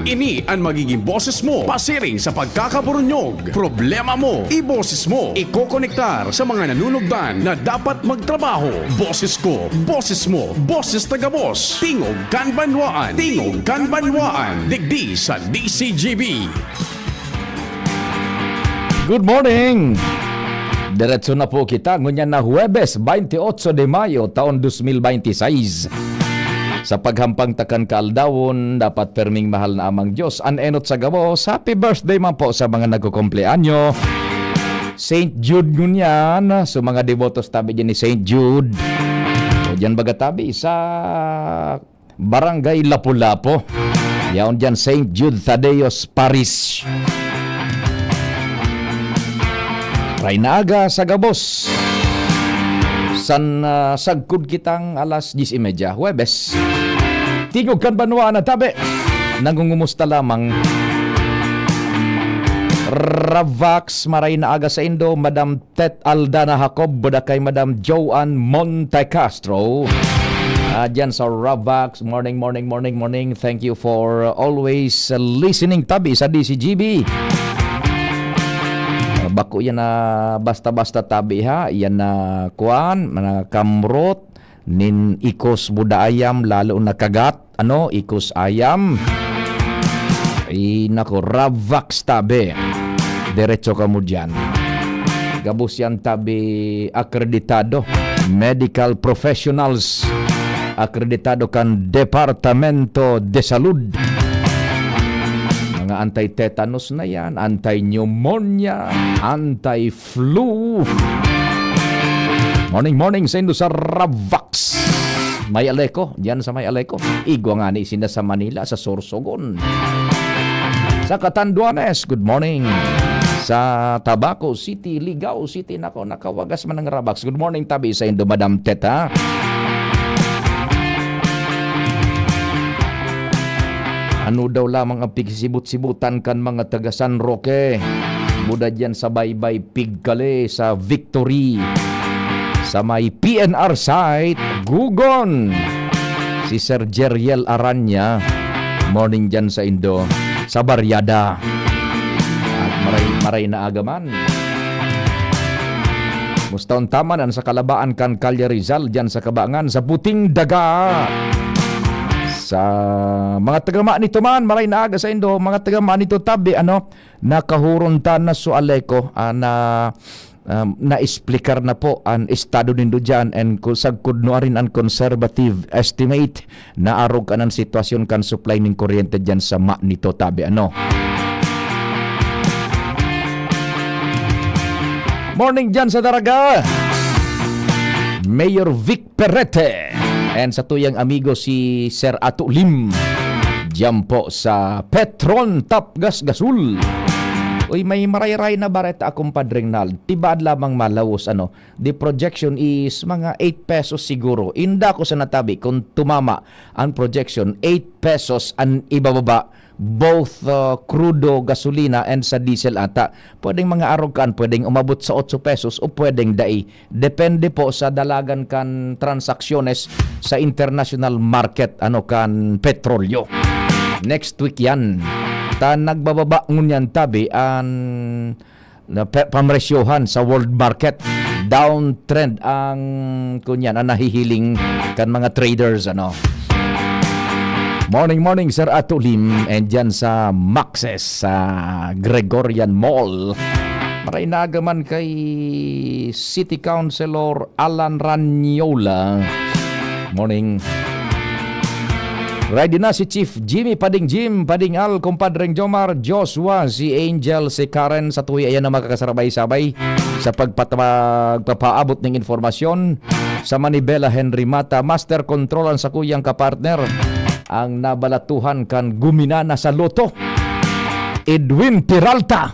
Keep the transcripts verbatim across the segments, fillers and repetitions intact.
Ini an magiging boses mo pasiring sa pagkakaburunyog. Problema mo, iboses mo. Ikokonektar sa mga nanunugdan na dapat magtrabaho. Boses ko, boses mo, boses na gabos. Tingog kan Banwaan, Tingog kan Banwaan. Digdi sa D C G B. Good morning! Diretso na po kita ngunyan na Huwebes, twenty-eight de Mayo, taon dos mil bente y seis. Sa paghampang ta kan kaaldawon, dapat perming mahal na Amang Diyos an enot sa gabos. Happy birthday man po sa mga nagkukumpleanyo. Saint Jude ngunyan, so mga debotos tabi dyan ni Saint Jude. O dyan baga tabi sa Barangay Lapu-Lapu. Yaon dyan Saint Jude Thaddeus Parish. Maray na aga sa gabos. San, ah, sagkod kitang alas diyes y media, Huwebes. Tingog kan Banwaan na tabi. Nangungumusta lamang. Ravax, maray na aga saindo, Madam Tet Aldana Jacob, buda kay Madam Joanne Montecastro. Ah, dyan sa Ravax, morning, morning, morning, morning. Thank you for always listening tabi sa D C G B. Ah, bako yan na basta-basta tabi ha. Yan na kuan, mga kamrot, nin ikos buda ayam, lalo na kagat, ano, ikos ayam. Ay, nako, Ravax tabi. Diretso kamo dyan. Gabos yan tabi akreditado. Medical professionals. Akreditado kan Departamento de Salud. Mga anti-tetanus na yan, anti-pneumonia, anti-flu. Morning, morning saindo sa Ravax. May Aleco, dyan sa May Aleco. Igwa ngani sinda sa Manila, sa Sorsogon. Sa Catanduanes, good morning. Sa Tabaco City, Ligao City, nako, nakawagas man ang Ravax. Good morning tabi saindo, Madam Teta. Ano daw lamang ang pigsibot-sibutan kan mga taga San Roque? Buda dyan sa Baybay, Pigkale, sa Victory, sa may P N R site, Gugon. Si Sir Jeriel Aranya, morning dyan saindo, sa Barriada. At maray, maray na aga man. Musta unta man an sa kalabaan kan Calle Rizal, dyan sa Kabangan, sa Puting Daga. Sa mga taga Manito man, maray na aga saindo, mga taga Manito tabi, ano, nakahuron ta na so Aleco, ah, na, um, na-explicar na po an estado nindo dyan, and ku-, sagkod nuarin an conservative estimate na arog kan an sitwasyon kan supply nin kuryente dyan sa Manito tabi, ano. Morning dyan sa Daraga. Mayor Vic Perete. And sa tuyang amigo si Sir Ato Lim. Diyan po sa Petron Tapgas Gasul. Uy, may marayray na bareta akong Padre Nal. Tibaad lamang malawos, ano. The projection is mga eight pesos siguro. Inda ko sa natabi kung tumama ang projection, eight pesos ang ibababa, both, uh, krudo, gasolina, and sa diesel ata. Pwedeng mga arog kan, pwedeng umabot sa otso pesos o pwedeng dai. Depende po sa dalagan kan transaksyones sa international market, ano, kan petrolyo. Next week yan. Ta nagbababa ngunyan tabi an na pe-, pamresyohan sa world market. Downtrend ang, kunyan, ang nahihiling kan mga traders, ano. Morning, morning, Sir Ato Lim, and dyan sa Maxis, sa Gregorian Mall. Maray na aga man kay City Councilor Alan Ranyola. Morning. Ready na si Chief Jimmy, Pading Jim, Pading Al, Compadreng Jomar, Joshua, si Angel, si Karen, sa tuya yan na makakasarabay-sabay sa pagpata-, pagpapaabot ning informasyon. Sa Manibela, Henry Mata, Master Control ang sakuyang kapartner, ang nabalatuhan kan guminana sa loto, Edwin Peralta.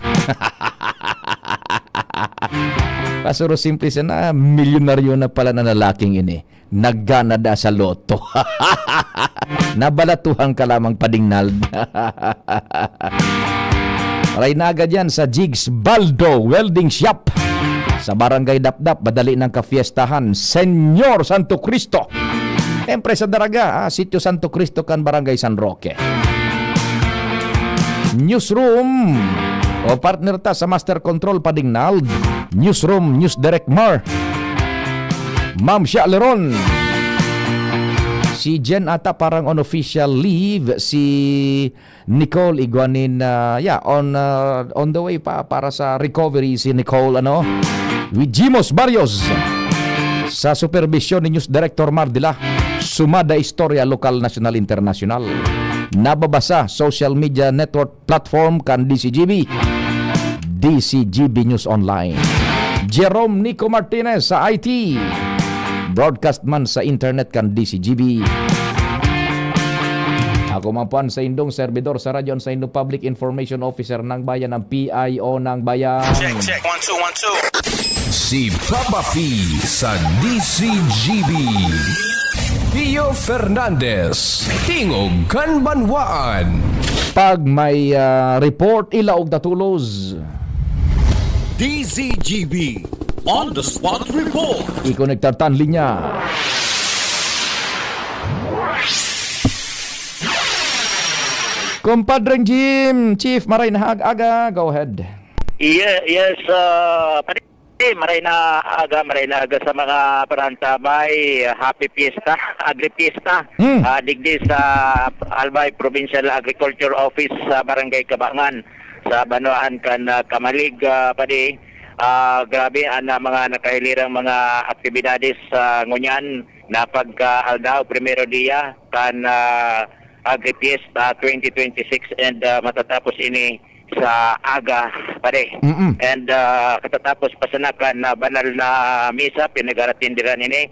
Pasuro simple siya na, milyonaryo na pala na lalaking ini. Naggana da sa loto. Nabalatuhan ka lamang, Pading Nald. Raynaga dyan sa Jigs Baldo Welding Shop. Sa Barangay Dapdap, madali ng kafiestahan, Senyor Santo Cristo. Siyempre sa Daraga, ah, Sitio Santo Cristo kan Barangay San Roque. Newsroom. O, partner ta sa Master Control, Pading Nald. Newsroom, News Direct Mar. Ma'am Sha Leron. Si Jen ata parang on official leave. Si Nicole Iguanin, ah, yeah, on, ah, on the way pa para sa recovery si Nicole, ano? With Jimos Barrios. Sa supervision ni News Director Mar Dila. Sumada istorya lokal, nasyonal, internasyonal. Nababasa, social media network platform kan D C G B. D C G B News Online. Jerome Nico Martinez sa I T. Broadcast man sa internet kan D C G B. Ako man po an saindong servidor sa radyo, an saindong Public Information Officer ng Bayan, ang P I O ng Bayan. Check, check. One, two, one, two. Si Papa P sa D C G B. Pio Fernandez, Tingog kan Banwaan. Pag may, ah, report, ilaog ta tulos. D Z G B On the Spot Report. Ikonektar ta an linya. Compadre Jim, Chief, maray na ag-aga. Go ahead. Ye-, yes, ah, pare, maray na aga, maray na aga sa mga parantabay. Happy Fiesta, Agri Fiesta. Hmm. Ah, digdi sa Albay Provincial Agriculture Office sa Barangay Cabangan, sa banwaan kan, ah, Camalig, ah, padi. Ah, grabe ang, ah, mga nakahilirang mga aktibidades sa ngunyan na pagka-aldaw, primero dia kan, ah, Agri Fiesta twenty twenty-six, and, ah, matatapos ini sa aga, pare. Mm-mm. And, ah, katatapos pa sana kan, ah, banal na misa, pinag-aratindiran ini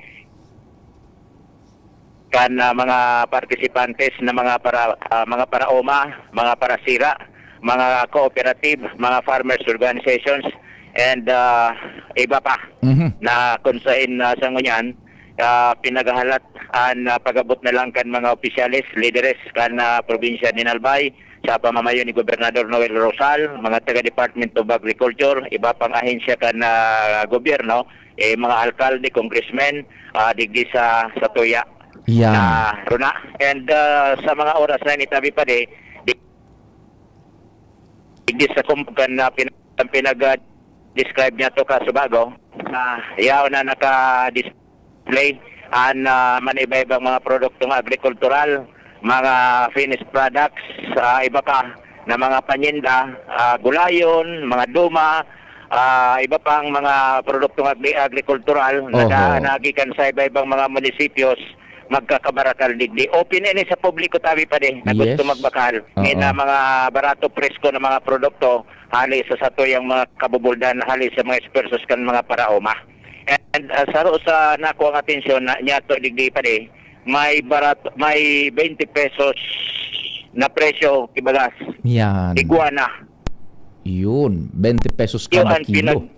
kan, ah, mga partisipantes na mga para, ah, mga paraoma, mga parasira, mga cooperative, mga farmers organizations, and, ah, iba pa Mhm. na kung saan, ah, sa ngunyan, ah, pinaghahalat an, ah, pag-abot na lang kan mga opisyales, lideres kan, ah, probinsya nin Albay, sa pamamayo ni Gobernador Noel Rosal, mga taga Department of Agriculture, iba pang ahensya kan, ah, gobyerno, eh, mga alkalde, congressmen, ah, digdi sa, sa Tuya Yan. na runa. And, ah, sa mga oras na ini, tabi pa di, di, digdi sa kumbaga na pin-, ang pinag-, ah, describe niya to kasubago, na yaw na naka-display an, ah, maniba-ibang mga produktong agrikultural, mga finished products, ah, iba pa na mga panyenda, ah, gulayon, mga duma, ah, iba pang mga produktong agri-, agrikultural na da-, Oho. nagikan sa iba-ibang mga munisipyos, magkakabarakal digdi. Open ini sa publiko, tabi pa di, na gusto Yes. magbakal. Oo. May na mga barato, presko na mga produkto, hali sa satuyang mga kabubuldan, hali sa mga esfuerzos kan mga paraoma. And, ah, saro sa nako ang atensyon na niya to digdi pa di, may barat, may twenty pesos na presyo, kibagas, Yan. iguana. Yun, twenty pesos Iyo kada ang kilo. pinag-,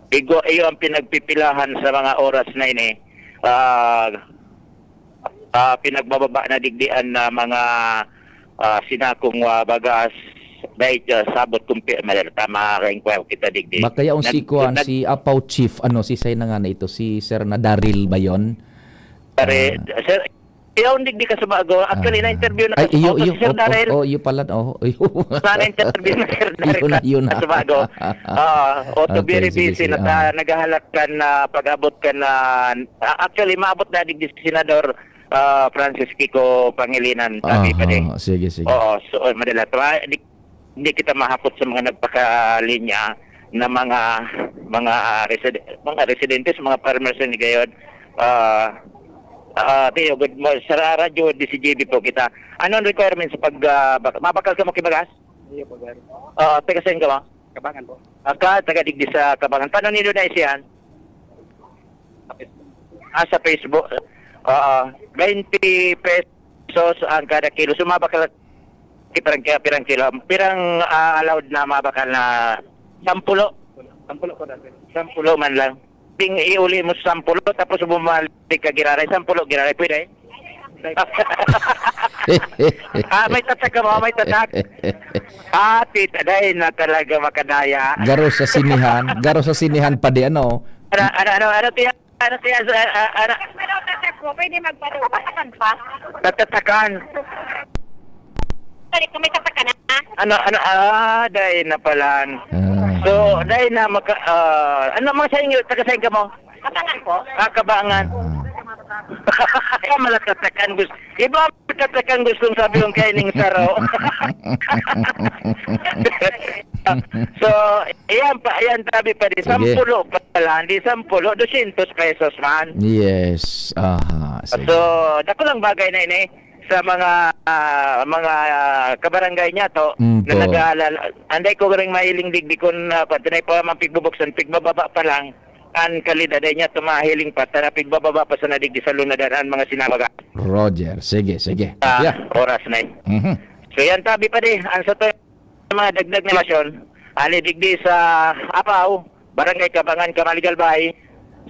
igwa-, iyo ang pinagpipilahan sa mga oras na ini. Ah, ah, pinagbababa na digdian na mga, ah, sinakong, ah, bagas. Dahil, ah, sabot kung pi-, madali, tama, kain ko kita digdi. Baka yaon si Nag-, Kuan, nag- si Apaw Chief, ano, si say na nga na ito, si Sir na Daryl ba yun? Pare, Ah. sir, yaon digdi kasubago. Actually, Ah. na-interview na Ay, iyo, ako iyo. Si Sir Oh, Daryl. oh, oh, iyo pala. Oh, iyo. Sana interview na Sir Daryl Iyo na, iyo na. Kasubago. Ah, auto Okay, very sige, busy sige. na ta, naghahalat kan, ah, pag-abot kan, ah, ah, actually, maabot na digdi si Senador, ah, Francis Kiko Pangilinan. Sabi pa din. Aha, sige, sige. Oo, so, oh, madalas. Ma-, di, di kita mahapot sa mga nagpakalinya na mga, mga, ah, reside-, mga residentes, mga farmers ni gayod. Ah, ah, Teo, good mo-, sa radyo, D C G B po kita. Anong requirements pag, ah, bak-, mabakal ka mo kibagas? Iyo po, sir. Ah, taga saan ka mo? Kabangan po. Aka, taga digdi sa Kabangan. Paano nilo na isiyan? Kapit po. Ah, sa Facebook. Oo. twenty pesos ang kada kilo. Sumabak ka lang. Pirang, pirang kilo. Pirang, ah, allowed na mabakal na sampulo. Sampulo po dati. Sampulo man lang. Ting iuli mo sa sampulo, tapos bumalik ka giraray. Sampulo giraray. Pwede? Ah, may tatak ka mo, may tatak. Ah, tita, dahil na talaga makadaya. Garo sa sinihan, garo sa sinihan pa di ano. Ano, ano, ano, ano, tiya? Ano, tiya? Sa, ah, ano? Ano tatak ko? Pwede magpatakan pa? Tatatakan. Pwede kung may tatakan na. Ano, ano, ah, dai na palan. Ah. So, dai na maka-, ah, ano mga sa inyo, taga saan ka mo? Kabangan po. Ah, Kabangan. Ah. Kaya malatatakan gusto. Iba ang malatatakan gustong sabi yung kaining saro. So, ayan pa, ayan tabi pa di. Sige. Sampulo pa lang, di sampulo, dosyentos pesos man. Yes. Aha, sige. So, dako lang bagay na ini sa mga, ah, mga, ah, kabarangay niya to, mm, na po, nag-aalala. Anday ko ring mahiling digdi kun, ah, pati na pa man pigbubuksan, pigbababa pa lang an kalidad ay niya to mahiling pa, ta na pigbababa pa sa nadigdi sa lunadan an mga sinabagan. Roger, sige, sige. Ah, yeah. Oras na eh. Mhm. So yan, tabi pa di, ang sa to, mga dagdag na masyon, ali digdi sa Apaw, Barangay Kabangan, Camalig, Albay,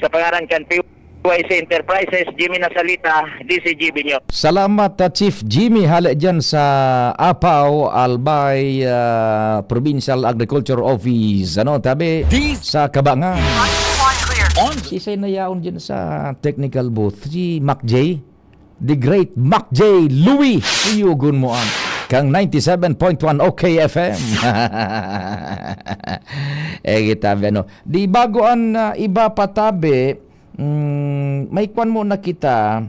sa pangaran kan P Y C Enterprises, Jimmy Nasalita, D C G B News. Salamat, ah, Chief Jimmy, hale dyan sa Apaw, Albay, ah, Provincial Agriculture Office. Ano, tabi sa Kabangan. On. Sisay na yaon dyan sa technical booth? Si Mac J? The great Mac J Louis, uyugon mo an kang ninety seven point one O K F M. Eh, gitabi, ano. Di bago an, ah, iba pa tabi, mm, may kwan mo na kita,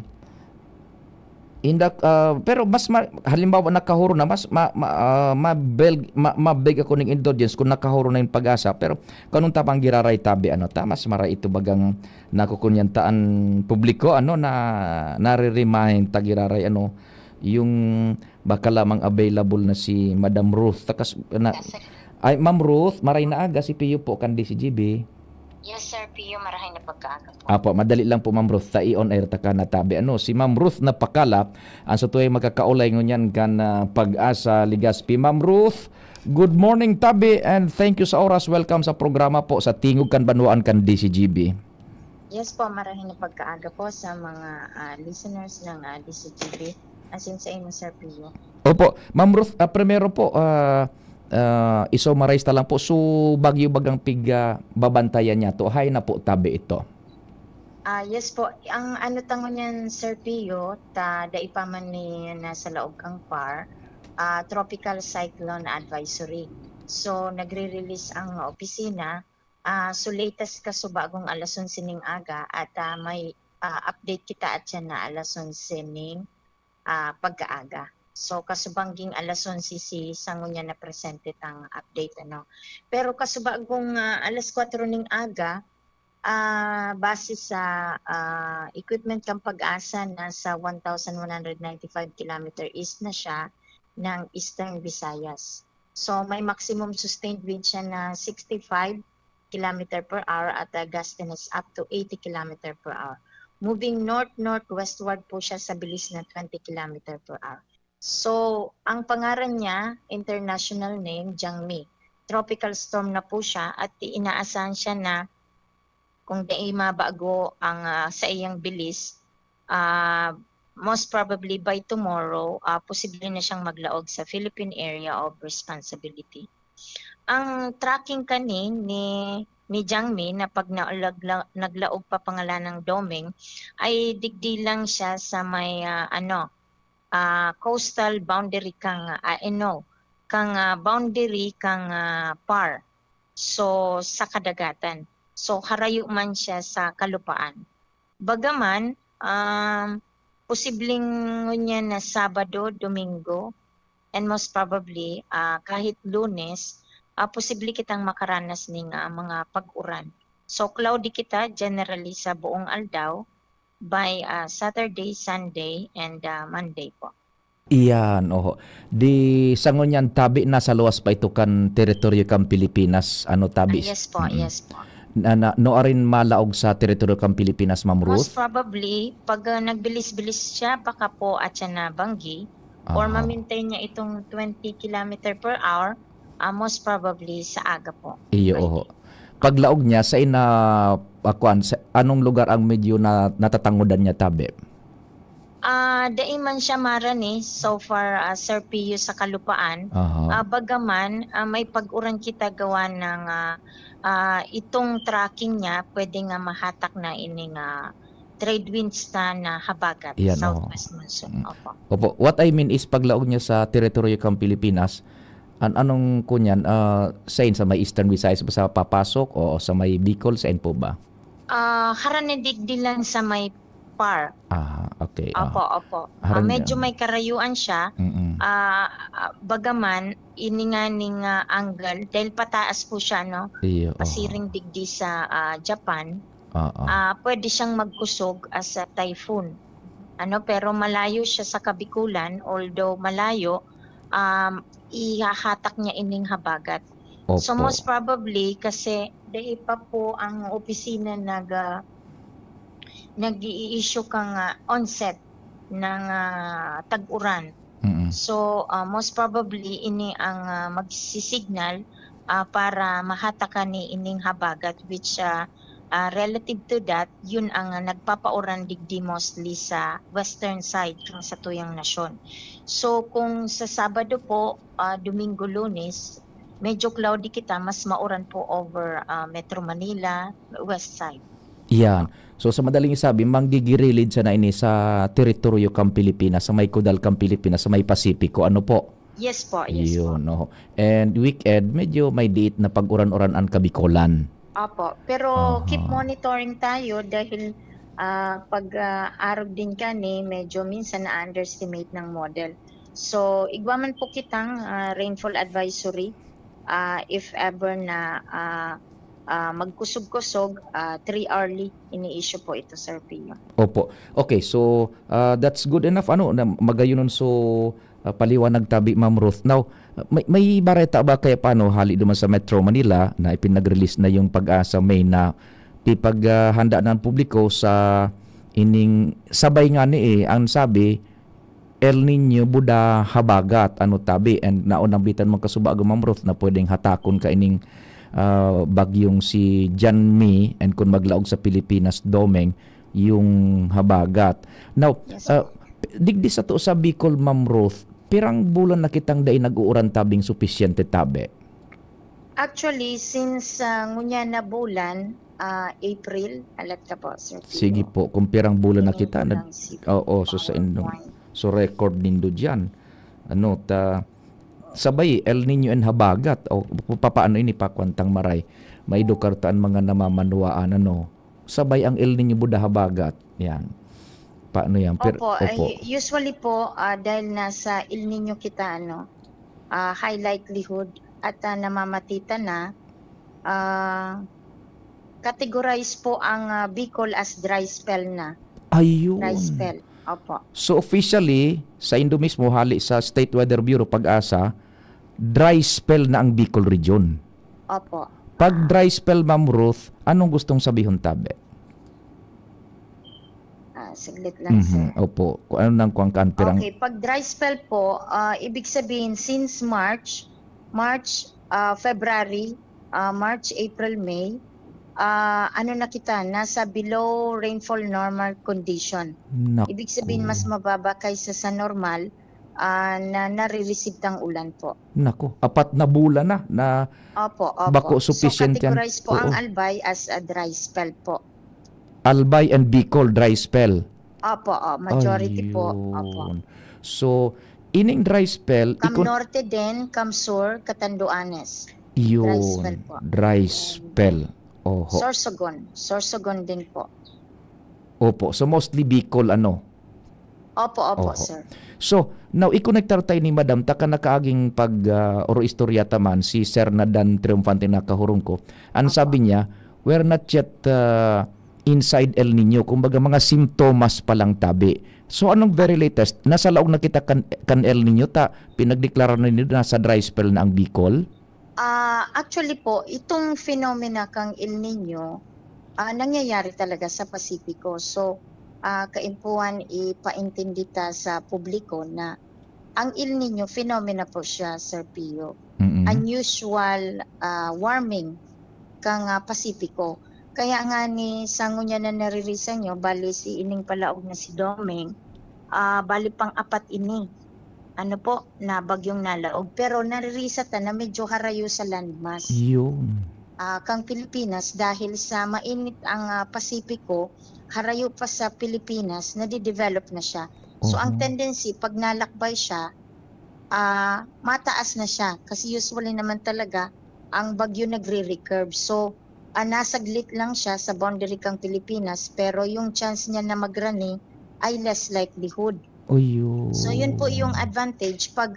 indak, ah, pero mas ma-, halimbawa, nakahuro na, mas ma-, ma-, ah, mabel-, ma-, mabeg ako ning indulgence kung nakahuro na yung Pag-asa. Pero kanong tapang giraray tabi, ano, ta, mas maray ito bagang nakukunyan ta an publiko, ano, na nare-remind ta giraray, ano, yung baka lamang available na si Madam Ruth. Takas-, na, Yes, sir. Ay, Ma'am Ruth, maray na aga, si Pio po kan D C G B. Yes, sir, Pio, marahay na pagkaaga po. Apo, madali lang po, Ma'am Ruth, ta i-on air ta ka na tabi. Ano, si Ma'am Ruth Napakala, ang sa tuwing magkakaulay ngunyan kan, ah, Pag-asa Legazpi. Ma'am Ruth, good morning, tabi, and thank you sa oras. Welcome sa programa po sa Tingog kan Banwaan kan D C G B. Yes po, marahay na pagkaaga po sa mga, ah, listeners ng, ah, D C G B. Asin sa inyo, Sir Pio. Opo. Ma'am Ruth, ah, primero po, ah, ah, i-summarize ta lang po. So, bagyo bagang pig, ah, babantayan niya to. Hay na po, tabi ito. Ah, yes po. Ang ano ta ngunyan, Sir Pio, ta dai pa man ni nasa laog ang par, ah, tropical cyclone advisory. So, nagre-release ang opisina, ah, so latest kasubagong alas onse ning aga at, ah, may, ah, update kita at yan na alas onse ning, ah, pagkaaga. So, kasubangging alas onse si sango niya na presente tang update, ano. Pero kasubagong, ah, alas kwatro ning aga, ah, base sa, ah, equipment kan Pag-asa, nasa one thousand one hundred ninety-five kilometer east na siya ng Eastern Visayas. So, may maximum sustained wind siya na sixty-five kilometer per hour at a gustiness up to eighty kilometer per hour. Moving north-northwestward po siya sa bilis na twenty kilometer per hour. So, ang pangaran niya, international name, Jangmi. Tropical storm na po siya at inaasahan siya na kung dai mabago ang, ah, sa iyang bilis, ah, most probably by tomorrow, ah, posible na siyang maglaog sa Philippine Area of Responsibility. Ang tracking kani ni, ni Jangmi na pag nalag-, naglaog pa pangalan ng Doming ay digdi lang siya sa may, ah, ano, ah, coastal boundary kang, ah, eh, no, kang, ah, boundary kang, ah, par. So, sa kadagatan. So, harayo man siya sa kalupaan. Bagaman, um, posibleng ngunyan na Sabado, Domingo, and most probably, ah, kahit Lunes, ah, posible kitang makaranas ning, ah, mga pag-uran. So, cloudy kita generally sa buong aldaw by, ah, Saturday, Sunday, and, ah, Monday po. Iyan, oho. Di sa ngunyan, tabi, nasa luwas pa ito kan teritoryo kan Pilipinas, ano, tabi? Ah, yes po, mm. Yes po. Na, na, no arin malaog sa teritoryo kan Pilipinas, Ma'am Ruth? Most probably, pag, ah, nagbilis-bilis siya, baka po at siya nabanggi, or Aha. ma-maintain niya itong twenty kilometer per hour, ah, most probably sa aga po. Iyo, Friday. Oho. Paglaog niya, sa ina-, ah, kwan, sa anong lugar ang medyo na, natatangodan niya, tabi? Ah, dai man siya marani so far, ah, Sir Pio, sa kalupaan. Aha. Ah, bagaman, ah, may pag-uran kita gawa ng, ah, ah, itong tracking niya, pwede nga mahatak na ini nga trade winds ta na habagat, Iyan, oo. Southwest monsoon. Mm. Opo. Opo. What I mean is, paglaog niya sa teritoryo kang Pilipinas, An-, anong kunyan, ah, sain, sa may Eastern Visayas ba sa papasok o sa may Bicol, sain po ba? Ah, harani digdi lang sa may PAR. Ah, okay, Opo, ah. opo. Ah, Harani, medyo ah. may karayuan siya. Mm. Ah, ah, bagaman, ini nganing, ah, angle, dahil pataas po siya, no? Iyo, oho. Pasiring digdi sa, ah, Japan. Oo. Ah, pwede siyang magkusog as a typhoon. Ano, pero malayo siya sa Kabikulan, although malayo, um, ihahatak niya ining habagat. So, Opo. most probably, kasi dai pa po ang opisina nag, ah, nag-i-issue kang, ah, onset ng, ah, tag-uran. Mm. So, ah, most probably, ini ang, ah, magsisignal, ah, para mahatakan ni ining habagat, which, ah, ah, relative to that, yun ang, ah, nagpapauran digdi mostly sa western side kan satuyang nasyon. So, kung sa Sabado po, ah, Domingo, Lunes, medyo cloudy kita, mas mauran po over, ah, Metro Manila, west side. Yan. So, sa madaling sabi, manggigirilid sana ini sa teritoryo kan Pilipinas, sa may kudal kan Pilipinas, sa may Pasipiko. Ano po? Yes po, yes po. Yun, oho. And weekend, medyo may diit na pag-uran-uran an Kabikolan. Opo, pero keep Aha. monitoring tayo dahil, ah, pag, ah, arog din kani, medyo minsan na-underestimate ng model. So, igwa man po kitang, ah, rainfall advisory, ah, if ever na, ah, ah, magkusog-kusog, ah, three hourly ini-issue po ito, Sir Pio. Opo. Okay, so, ah, that's good enough. Ano, na, magayonon so, ah, paliwanag tabi, Ma'am Ruth. Now, may, may bareta ba kaya paano hali duman sa Metro Manila na ipinag-release na yung PAGASA May na ipaghanda ng publiko sa ining sabay nga ni, eh, ang sabi, El Niño buda habagat, ano tabi, and naunambitan mo kasubago, Ma'am Ruth, na pwedeng hatakon ka ining, ah, bagyong si Janmi, and kung maglaog sa Pilipinas, Domeng, yung habagat. Now, Yes, ah, po. Digdi sato sa Bicol, Ma'am Ruth, pirang bulan na kitang dai nag-uuran tabing supisyente tabi? Actually, since, ah, ngunyan na bulan, ah, April, alat ka po, Sir Pio. Sige po, kung pirang bulan na Tingin kita, ko nag-, lang si oo, so sa Power inyong, Point. so record nindo diyan. Ano, ta, sabay, El Niño and habagat. O, pa-, papaano ini, pakwantang maray? Maedukar ta an mga namamanwaan, ano? Sabay ang El Niño buda habagat. Yan. Paano yan? Pero, Opo, opo. ay, usually po, ah, dahil nasa El Niño kita, ano, ah, high likelihood at, ah, namamatitan na, ah, categorize po ang, ah, Bicol as dry spell na. Dry Ayun. spell. Opo. So, officially, saindo mismo, hali sa State Weather Bureau, PAGASA, dry spell na ang Bicol Region. Opo. Pag dry spell, Ma'am Ruth, anong gustong sabihon tabi? Ah, saglit lang, sir. Mhm, opo. Kung ano nang kuwang kaan, pirang Okay, pag dry spell po, ah, ibig sabihin since March, March, ah, February, ah, March, April, May, ah, ano na kita, nasa below rainfall normal condition. Ibig sabihin, mas Naku. mababa kaysa sa normal, ah, na nare-receive tang ulan po. Naku, apat na bulan na, na Opo, opo. bako So, sufficient yan. categorize po ang Oo. Albay as a dry spell po. Albay and Bicol, dry spell. Opo, oh, majority po. Opo. Ayun. So, ining dry spell, Cam ikon- Norte din, Cam Sur, Catanduanes. Dry Yun, spell po. dry And spell. Oho. Sorsogon. Sorsogon din po. Opo. So, mostly Bicol, ano? Opo, opo, Oho. sir. So, now, ikonektar tayo ni Madam, ta kan nakaaging pag, ah, oro istorya ta man, si Sir Nadan Triunfante na kahurong ko, ang Opo. sabi niya, "We're not yet, ah, inside El Niño." Kumbaga, mga simptomas pa lang tabi. So, anong very latest? Nasa laog na kita kan, kan El Niño, ta pinagdeklara na ninyo na sa dry spell na ang Bicol? Ah, actually po, itong phenomena kang El Niño, ah, nangyayari talaga sa Pasipiko. So, ah, kaimpuhan ipaintindi ta sa publiko na ang El Niño phenomena po siya, Sir Pio. Mm-mm. Unusual, ah, warming kang, ah, Pasipiko. Kaya nga ni sa ngunyan na naririsan nyo, bali si ining palaog na si Doming, ah, bali pang-apat ini. Ano po, na bagyong nalaog. Pero naririsa ta na medyo harayo sa landmass. Yun. Ah, kang Pilipinas dahil sa mainit ang, ah, Pasipiko, harayo pa sa Pilipinas, nadidevelop na siya. So, ang Oho. tendency, pag nalakbay siya, ah, mataas na siya. Kasi usually naman talaga, ang bagyo nagre-recurve. So, ah, nasaglit lang siya sa boundary kang Pilipinas, pero yung chance niya na magrani ay less likelihood. Uyo. So, yun po yung advantage pag,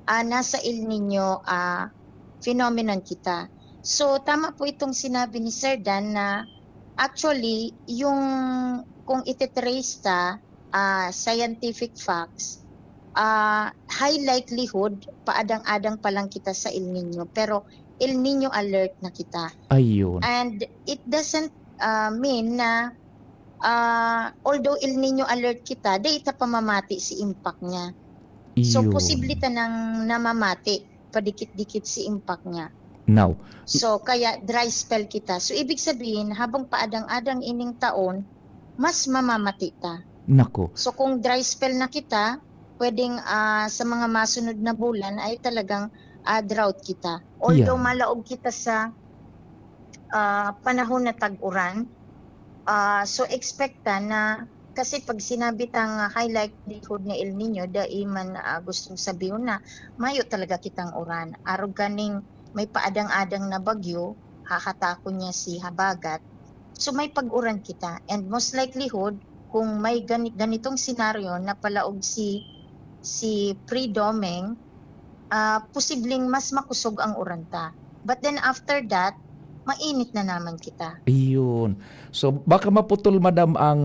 ah, nasa El Nino, ah, phenomenon kita. So, tama po itong sinabi ni Sir Dan na actually, yung kung ititrace ta, ah, scientific facts, ah, high likelihood, paadang-adang pa lang kita sa El Nino, pero El Nino alert na kita. Ayun. And it doesn't, ah, mean na, ah, although El Nino alert kita, di ta pa mamati si impact niya. So, Iyon. posible ta nang namamati, padikit-dikit si impact niya. Now, So, kaya dry spell kita. So, ibig sabihin, habang paadang-adang ining taon, mas mamamati ta. Nako. So, kung dry spell na kita, pwedeng, ah, sa mga masunod na bulan ay talagang, ah, drought kita. Although Yeah. malaog kita sa, ah, panahon na tag-uran, ah, so expect ta na, kasi pag sinabi tang high likelihood na El Nino, dai man, ah, gustong sabihon na mayo talaga kitang uran. Arog kaning may paadang-adang na bagyo, hahatakon niya si habagat. So, may pag-uran kita. And most likelihood, kung may gani-, ganitong senaryo na palaog si, si pre-doming, ah, posibleng mas makusog ang uran ta. But then after that, mainit na naman kita. Iyon. So, baka maputol, madam, ang,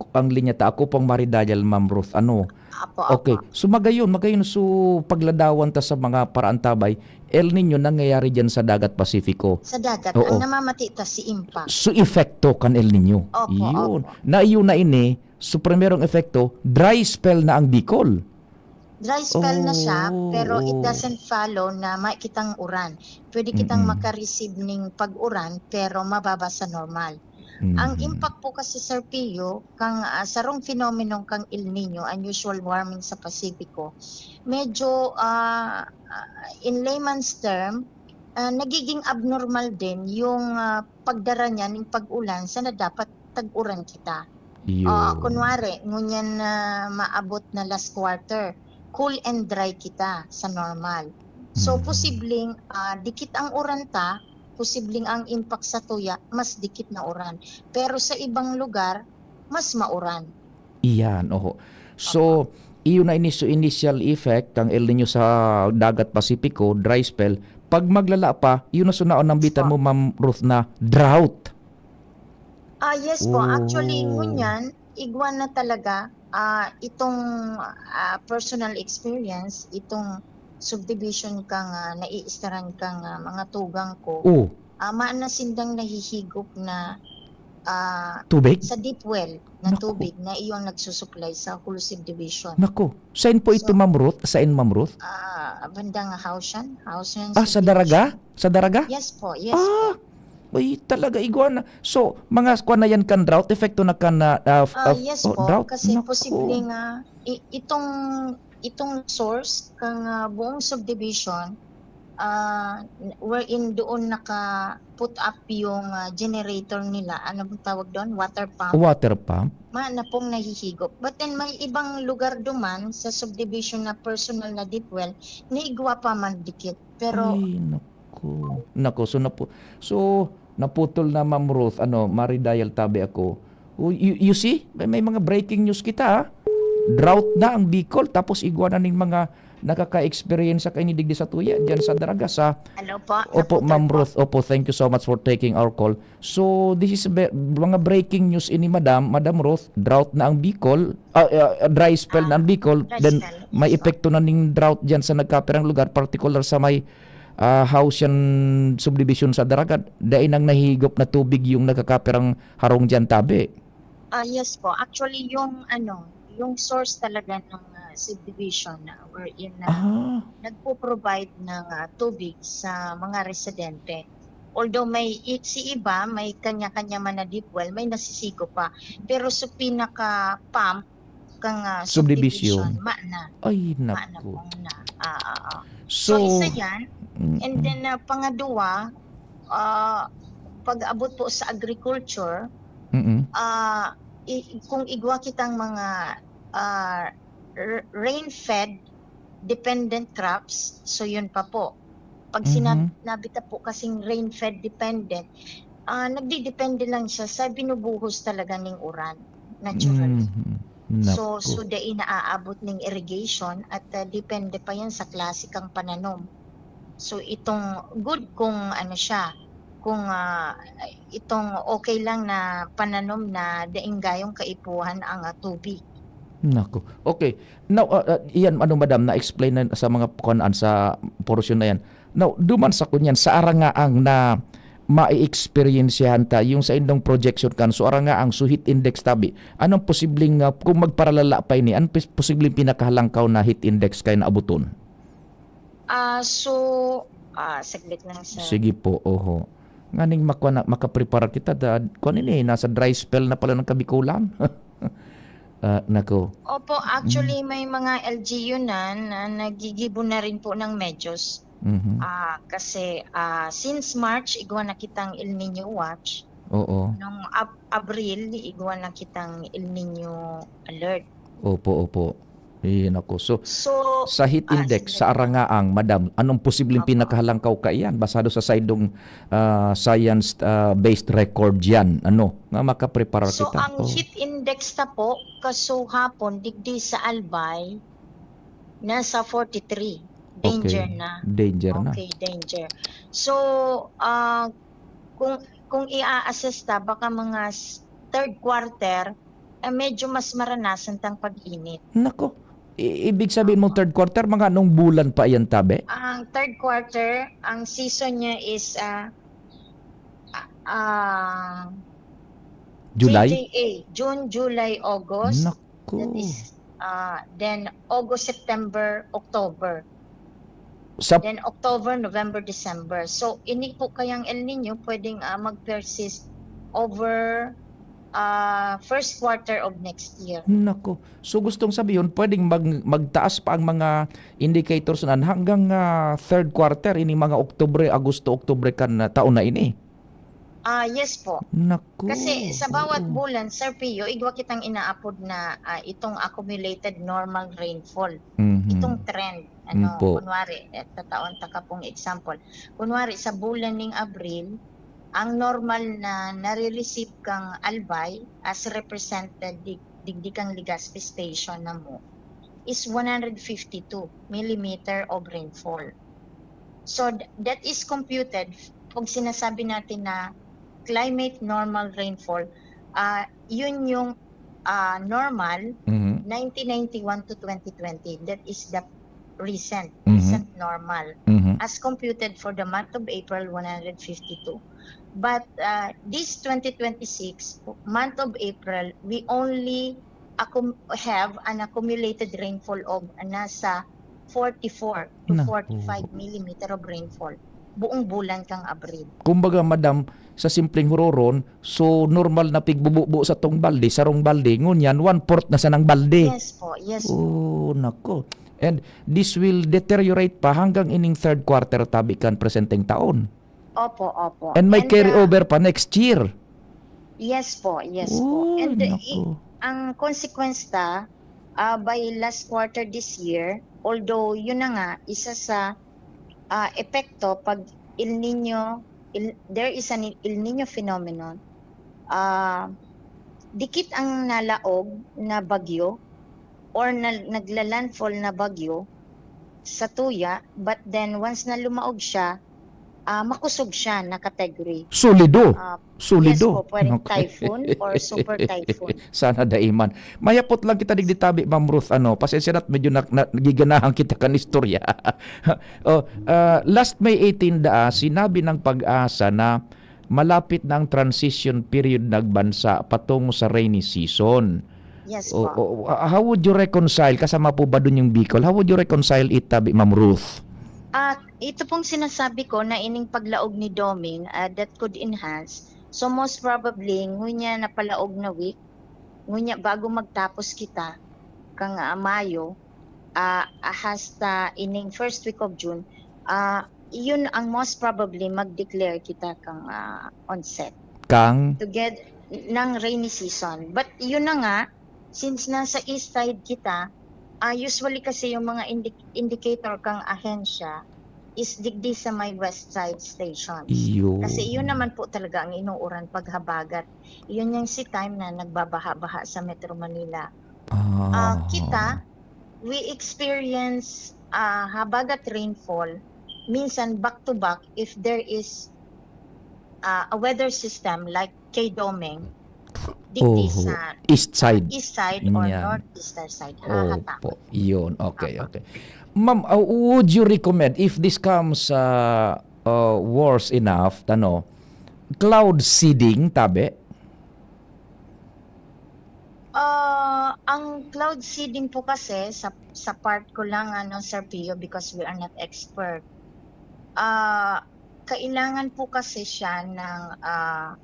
ang linya ta. Ako pong maridayal, Ma'am Ruth. Ano? Apo, Okay. apo. So, magayon, magayon. So, pagladawan ta sa mga paraantabay, El Nino nangyayari dyan sa Dagat Pasifiko. Sa dagat, Oo. Ang namamati ta si impact. So, epekto kan El Nino. Opo, Yun. opo. Na iyon na ini, so, primerong epekto, dry spell na ang Bicol. Dry spell na siya, Oh, pero it oh. doesn't follow na may kitang uran. Pwede kitang Mm-mm. maka-receive ning pag-uran, pero mababa sa normal. Ang Mhm. impact po kasi, Sir Pio, kang, ah, sarong phenomenon kang El Nino, unusual warming sa Pasipiko, medyo, ah, ah, in layman's term, ah, nagiging abnormal din yung, ah, pagdara niya ning pag-ulan sa na dapat tag-uran kita. Yun. Ah, kunwari, ngunyan na maabot na last quarter, cool and dry kita sa normal. So, Mhm. posibleng, ah, dikit ang uran ta, posibleng ang impact sa tuya, mas dikit na uran. Pero sa ibang lugar, mas mauran. Iyan, oho. So, iyon na ini, so initial effect kang El Nino sa Dagat Pasipiko, dry spell. Pag maglala pa, yun na sunaon ng bitan Opo. mo, Ma'am Ruth, na drought. Ah, yes po. Actually, Oh. ngunyan, igwa na talaga, ah, itong, ah, personal experience, itong subdivision kang, ah, naiistaran kang, ah, mga tugang ko. Oh, Ah, mayo na sindang nahihigop na, ah, tubig? sa deep well na Naku. tubig na iyong nagsusuklay sa whole subdivision. Nako, saan po ito, So, Ma'am Ruth? Saan, Ma'am Ruth? Ah, bandang Hausian, Hausian Ah, sa subdivision. Daraga? Sa Daraga? Yes po, yes Ah, po. Ay, talaga, igwa na. So, mga kwan na yan kan drought, epekto na kan, ah, ah, f- Ah, ah, yes oh, po, drought? kasi Nako. posible nga i- itong itong source kang, ah, buong subdivision, ah, wherein doon naka-put up yung, ah, generator nila, ano bang tawag doon? Water pump. Water pump? Mayo na pong nahihigop. But then, may ibang lugar duman sa subdivision na personal na deep well, naigwa pa man dikit. Pero Ay, nako. Nako, so napu-, so, naputol na, Ma'am Ruth, ano, maridayal tabi ako. Oh, you, you see? May, may mga breaking news kita, ah. Drought na ang Bicol, tapos igwa na ning mga nakaka-experience sa kaini digdi sa tuya, dyan sa Daraga, sa Hello po. Opo, Naputol Ma'am po. Ruth. Opo, thank you so much for taking our call. So, this is be- mga breaking news ini, Madam, Madam Ruth. Drought na ang Bicol, ah, ah, dry spell na ang Bicol. Dry Then, spell. may Yes po. epekto na ning drought dyan sa nagkapirang lugar, particular sa may, ah, Hausian subdivision sa Daraga. Dai nang nahihigop na tubig yung nagkakapirang harong dyan, tabi. Ah, yes po. Actually, yung ano, yung source talaga ng, ah, subdivision na wherein na Ah, nagpo-provide ng, ah, tubig sa mga residente. Although may i- si iba, may kanya-kanya man na deep well, may nasisigo pa. Pero sa pinaka-pump kang, ah, Subdivision. subdivision, ma na. Ay, Ma na nako. pong na. Ah, ah, ah. So, So, isa yan. mm-mm. And then, ah, pangadwa, ah, pag-abot po sa agriculture, Mm-mm. ah, i- kung igwa kitang mga, ah, r- rain-fed dependent crops, so yun pa po. Pag Mhm. sinab-, sinabi ta po kasing rain-fed dependent, ah, nagdidepende lang siya sa binubuhos talaga ning uran, natural. Mhm. So, Naku. so dai naaabot ning irrigation at, ah, depende pa yan sa klase kang pananom. So, itong good kung ano siya, kung, ah, itong okay lang na pananom na daing gayong kaipuhan ang, ah, tubig. Naku. Okay. Now, ah, ah, iyan ano, madam, na-explain na sa mga kuan, sa portion na yan. Now, duman sa kunyan, sa arangaang na ma-experiensyahan ta, yung sa indong projection kan, so arangaang, so heat index tabi, anong posibleng, ah, kung magparalala pa ini, anong pos-, posibleng pinakahalangkaw na heat index kayo naabuton? Ah, so, ah, saglit lang, sir. Sige po, oho. Nganing makwa na, makaprepara kita, da, kwan ini, nasa dry spell na pala ng Kabikulan. Ah, nako. Opo, actually, may mga L G U na, na nagigibo na rin po ng medyos. Mhm. Ah, kasi, ah, since March, igwa na kitang El Nino watch. Oo. Nung Ab-, Abril, igwa na kitang El Nino alert. Opo, opo. Iyon ako. So, So, sa heat ah, index, sige. Sa arangaang, madam, anong posibleng Opo. Pinakahalangkaw kaiyan basado sa saydong, ah, science, ah, based record yan? Ano? Nga makapreparar So, kita. ang Oh. Heat index ta po, kasuhapon, digdi sa Albay, nasa forty-three. Danger Okay. Na. Danger na. Okay, danger. So, ah, kung, kung i-assess ta, baka mga s-, third quarter, eh, medyo mas maranasan tang pag-init. Nako. I- ibig sabihin mo third quarter, mga anong bulan pa iyan, tabi? Ang third quarter, ang season niya is, ah, ah, ah, July? J J A, June, July, August. Nako. That is, ah, then August, September, October. Sa Then October, November, December. So, ini po kayang El Nino pwedeng, ah, mag-persist over, ah, first quarter of next year. Nako. So gustong sabihin, pwedeng mag-, magtaas pa ang mga indicators na hanggang, ah, third quarter, ini mga Oktubre, Agosto, Oktubre kan, ah, taon na ini. Ah, yes po. Nako. Kasi sa bawat Oo. bulan, Sir Pio, igwa kitang inaapod na, ah, itong accumulated normal rainfall. Mhm. Itong trend, ano, Mm po. Kunwari, eh, tataon ta ka pong example. Kunwari, sa bulan ning Abril, ang normal na nare-receive kang Albay as represented di-, digdi kang Legazpi Station na mo is one hundred fifty-two millimeter of rainfall. So, th-, that is computed pag sinasabi natin na climate normal rainfall, ah, yun yung, ah, normal, Mhm. nineteen ninety-one to twenty twenty. That is the recent, Mhm. recent normal. Mhm. As computed for the month of April, one hundred fifty-two. But, ah, this twenty twenty-six, month of April, we only accum-, have an accumulated rainfall of nasa forty-four to Naku. forty-five millimeter of rainfall buong bulan kang Abril. Kumbaga, madam, sa simpleng huroron, so normal na pigbububo sa tong balde, sarong balde, ngunyan, one-fourth na sanang balde. Yes po, yes po. Oh, nako. And this will deteriorate pa hanggang ining third quarter tabi kan presenteng taon. Opo, opo. And may And, carry ah, over pa next year. Yes po, yes po. Oh, And, uh, nako. i-, ang consequence ta, ah, by last quarter this year, although yun na nga, isa sa, ah, epekto pag El Nino, El-, there is an El Nino phenomenon, ah, dikit ang nalaog na bagyo or na, nagla-landfall na bagyo sa tuya, but then once na lumaog siya, ah, makusog siya na category. Solido. Ah, Solido. Yes po, pwedeng Okay. Typhoon or super typhoon. Sana daiman. Mayapot lang kita digdi tabi, Ma'am Ruth, ano, pasensya na't medyo na, na, nagiganahan kita kan istorya. Oh, ah, last May eighteen daa, sinabi ng PAGASA na malapit na ang transition period ng bansa patungo sa rainy season. Yes O, po. o, how would you reconcile, kasama po ba dun yung Bicol? How would you reconcile it, tabi, Ma'am Ruth? Ah, ito pong sinasabi ko na ining paglaog ni Doming, ah, that could enhance. So most probably, ngunya na palaog na week, ngunya bago magtapos kita kang, ah, Mayo, ah, hasta ining first week of June, ah, yun ang most probably mag-declare kita kang, ah, onset. Kang? Together ng rainy season. But yun na nga, since nasa east side kita, Ah, usually kasi yung mga indi-, indicator kang ahensya is digdi sa may West Side Stations. Iyo. Kasi yun naman po talaga ang inuuran pag habagat. Yun yung si time na nagbabaha-baha sa Metro Manila. Ah, kita, we experience ah, habagat rainfall, minsan back to back if there is ah, a weather system like kay Domeng, digdi Oho. sa East side. east side or Yan. northeastern side, hahatak. Opo, yun. Okay, Opo. Okay. Ma'am, uh, would you recommend if this comes uh, uh, worse enough, ano, cloud seeding, tabi? Ah, ang cloud seeding po kasi sa sa part ko lang ano, Sir Pio, because we are not expert. Ah, kailangan po kasi siya ng ah,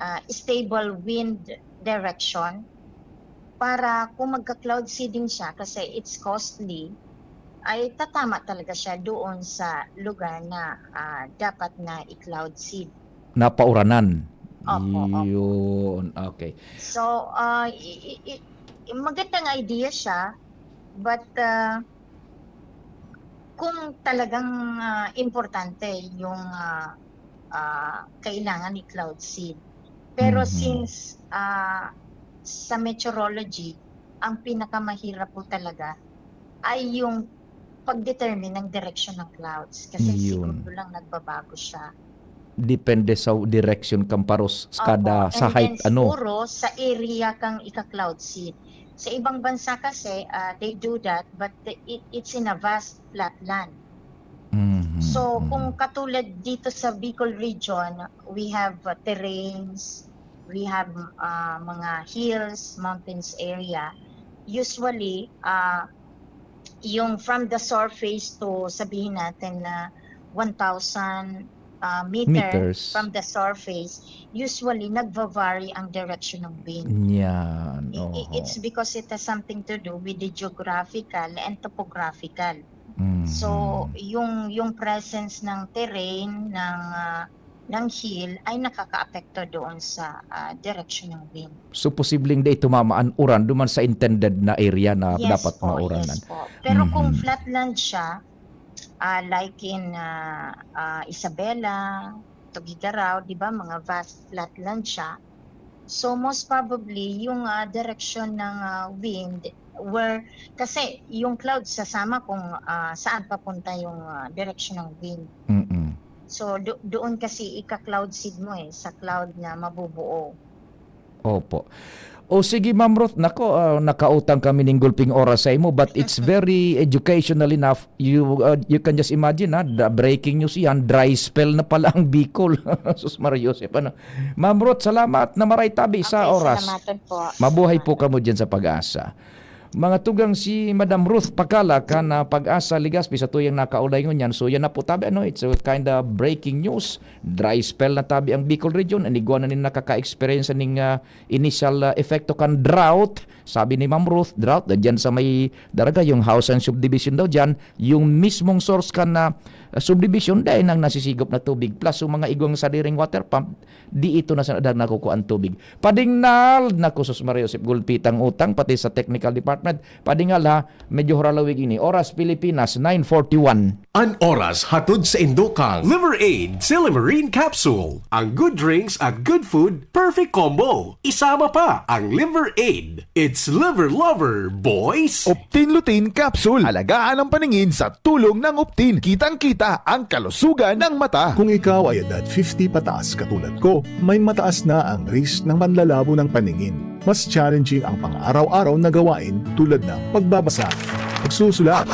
ah, stable wind direction para kung magka-cloud seeding siya kasi it's costly, ay tatama talaga siya doon sa lugar na ah, dapat na i-cloud seed. Napauranan. Opo, opo. Yun. Okay. So, ah, i- i- i- magandang idea siya, but ah, kung talagang ah, importante yung ah, ah, kailangan i-cloud seed. Pero Mhm. since ah, sa meteorology, ang pinakamahirap po talaga ay yung pag-determine ng direksyon ng clouds. Kasi Yun. segundo lang nagbabago siya. Depende sa direction kan paros kada Opo. sa And height, then ano. Siguro sa area kang ika-cloud seed. Sa ibang bansa kasi, ah, they do that, but the- it, it's in a vast flat land. Mhm, So, mhm. Kung katulad dito sa Bicol region, we have uh, terrains, we have uh, mga hills, mountains area. Usually, uh, yung from the surface to, sabihin natin na one thousand uh, meter Meters. From the surface, usually nagva-vary ang direction ng wind. Yan. I- i- Oho. It's because it has something to do with the geographical and topographical. Mhm. So, yung yung presence ng terrain, ng ah, ng hill ay nakakaapekto doon sa ah, direction ng wind. So, posibleng di tumama an uran duman sa intended na area na Yes dapat po, mauranan. Yes po. Pero kung Mhm. flatland siya, ah, like in ah, ah, Isabela, Tuguegarao, di ba, mga vast flatland siya. So most probably yung ah, direction ng ah, wind where kasi yung cloud sasama kung ah, saan papunta yung ah, direction ng wind. Mm-mm. So do- doon kasi ika-cloud seed mo eh, sa cloud na mabubuo. Opo. O sige, Ma'am Ruth, nako, ah, nakautang kami ning gulping oras sa imo, but it's very educational enough. You ah, you can just imagine, ha, the breaking news yan, dry spell na pala ang Bicol. Sus Maria Joseph, ano. Ma'am Ruth, salamat na maray tabi sa Okay, oras. Salamatan po. Mabuhay po kamo diyan sa Pag-asa. Mga tugang, si Madam Ruth Pacala kan ah, Pag-asa, Legazpi, sa tuyang nakaulay ngunyan. So yan na po tabi, ano, it's a kind of breaking news. Dry spell na tabi ang Bicol region. An igwa na nin nakaka-experience ning ah, initial ah, epekto kan drought. Sabi ni Ma'am Ruth, drought na dyan sa may Daragayong Hausan Subdivision daw dyan. Yung mismong source kan na ah, subdivision, dahil nang nasisigop na tubig. Plus, yung mga igwang sadiring water pump, di ito na sa nakukuha ang tubig. Padingnal! Naku, Sus Maria Joseph, gulpitang utang, pati sa technical department. Padingnal, ha, medyo huralawig ini. Oras, Pilipinas, nine forty-one. An oras hatod sa indo kang Liver Aid Silimarine Capsule. Ang good drinks at good food, perfect combo. Isama pa ang Liver Aid. It's Liver Lover, boys! Optin Lutein Capsule. Alagaan ang paningin sa tulong ng Optin. Kitang-kita ang kalusugan ng mata. Kung ikaw ay edad fifty pataas katulad ko, may mataas na ang risk ng panlalabo ng paningin. Mas challenging ang pang-araw-araw na gawain tulad ng pagbabasa, pagsusulat,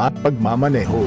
at pagmamaneho.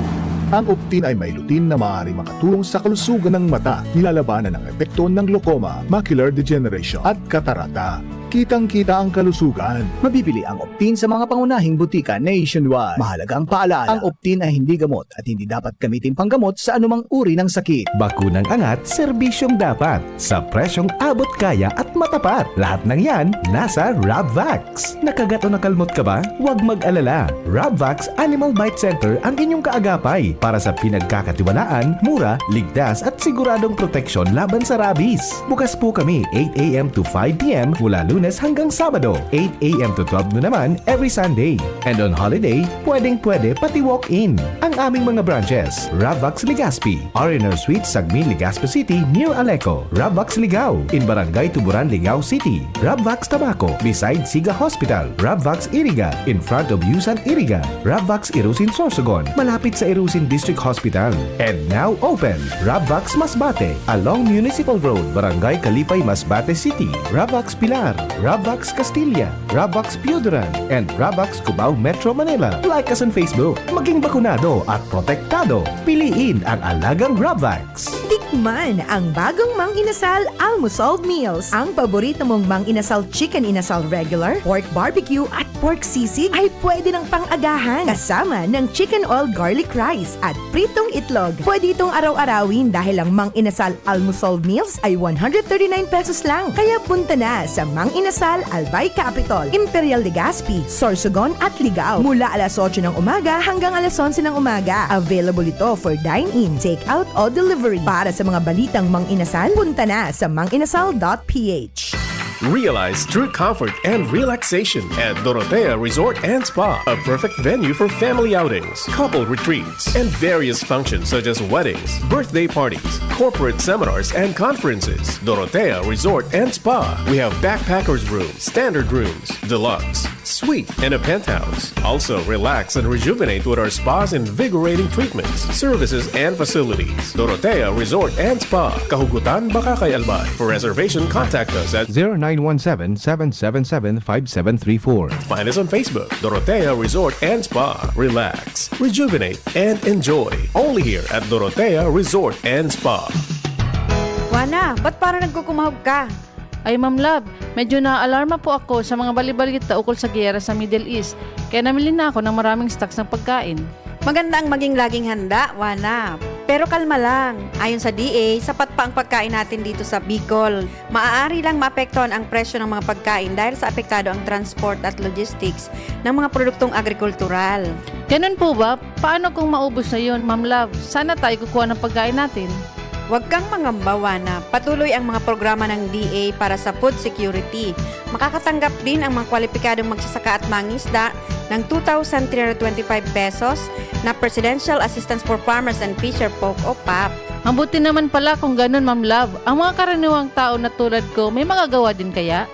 Ang Optin ay may lutein na maaaring makatulong sa kalusugan ng mata, nilalabanan ang epekto ng glaucoma, macular degeneration, at katarata. Kitang-kita ang kalusugan. Mabibili ang Optin sa mga pangunahing butika nationwide. Mahalagang paalala, ang Optin ay hindi gamot at hindi dapat gamitin panggamot sa anumang uri ng sakit. Bakunang angat, serbisyong dapat. Sa presyong abot kaya at matapat. Lahat ng yan, nasa Rabvax. Nakagat o nakalmot ka ba? Huwag mag-alala. Rabvax Animal Bite Center ang inyong kaagapay para sa pinagkakatiwalaan, mura, ligtas at siguradong proteksyon laban sa rabies. Bukas po kami eight a m to five p m mula Lunes Hanggang Sabado, eight a m to twelve noon naman every Sunday. And on holiday, pwedeng-pwede pati walk-in. Ang aming mga branches, Ravvax Legazpi, R and R Suite, Sagmin, Legazpi City, near Aleco, Ravvax Ligao, in Barangay Tuburan, Ligao City, Ravvax Tabaco, beside Siga Hospital, Ravvax Iriga, in front of Yusan Iriga, Ravvax Irusin Sorsogon, malapit sa Irusin District Hospital. And now open, Ravvax Masbate, along Municipal Road, Barangay Kalipay, Masbate City, Ravvax Pilar, Ravvax Castilla, Ravvax Pioduran, and Ravvax Cubao, Metro Manila. Like us on Facebook. Maging bakunado at protektado. Piliin ang alagang Ravvax. Tikman ang bagong Mang Inasal Almusal Meals. Ang paborito mong Mang Inasal Chicken Inasal Regular, Pork Barbecue at Pork Sisig ay pwede ng pang-agahan kasama ng Chicken Oil Garlic Rice at pritong itlog. Pwede itong araw-arawin dahil ang Mang Inasal Almusal Meals ay one hundred thirty-nine pesos lang. Kaya punta na sa Mang Inasal, Albay Capitol, Imperial Legazpi, Sorsogon at Ligao mula alas otso ng umaga hanggang alas onse ng umaga. Available ito for dine-in, take-out o delivery. Para sa mga balitang Mang Inasal, punta na sa manginasal dot p h. Realize true comfort and relaxation at Dorotea Resort and Spa, a perfect venue for family outings, couple retreats, and various functions such as weddings, birthday parties, corporate seminars, and conferences. Dorotea Resort and Spa. We have backpackers room, standard rooms, deluxe, suite, and a penthouse. Also, relax and rejuvenate with our spa's invigorating treatments, services, and facilities. Dorotea Resort and Spa, Kahugutan, Bacacay, Albay. For reservation, contact us at zero nine one seven, seven seven seven, five seven three four. Find us on Facebook, Dorotea Resort and Spa. Relax, rejuvenate, and enjoy. Only here at Dorotea Resort and Spa. Juana, ba't parang nagkukumahog ka? Ay, Ma'am Love, medyo naaalarma po ako sa mga balibalita ukol sa giyera sa Middle East, kaya namili na ako ng maraming stocks ng pagkain. Maganda ang maging laging handa, Juana. Pero kalma lang. Ayon sa D A, sapat pa ang pagkain natin dito sa Bicol. Maaari lang maapektuhan ang presyo ng mga pagkain dahil sa apektado ang transport at logistics ng mga produktong agrikultural. Ganun po ba? Paano kung maubos na yun, Ma'am Love? Saan na tayo kukuha ng pagkain natin? Huwag kang mangamba, Juana. Patuloy ang mga programa ng D A para sa food security. Makakatanggap din ang mga kwalipikadong magsasaka at mangisda ng two thousand three hundred twenty-five pesos na Presidential Assistance for Farmers and Fisher Folk o pap. Ang buti naman pala kung ganun, Ma'am Love. Ang mga karaniwang tao na tulad ko, may magagawa din kaya?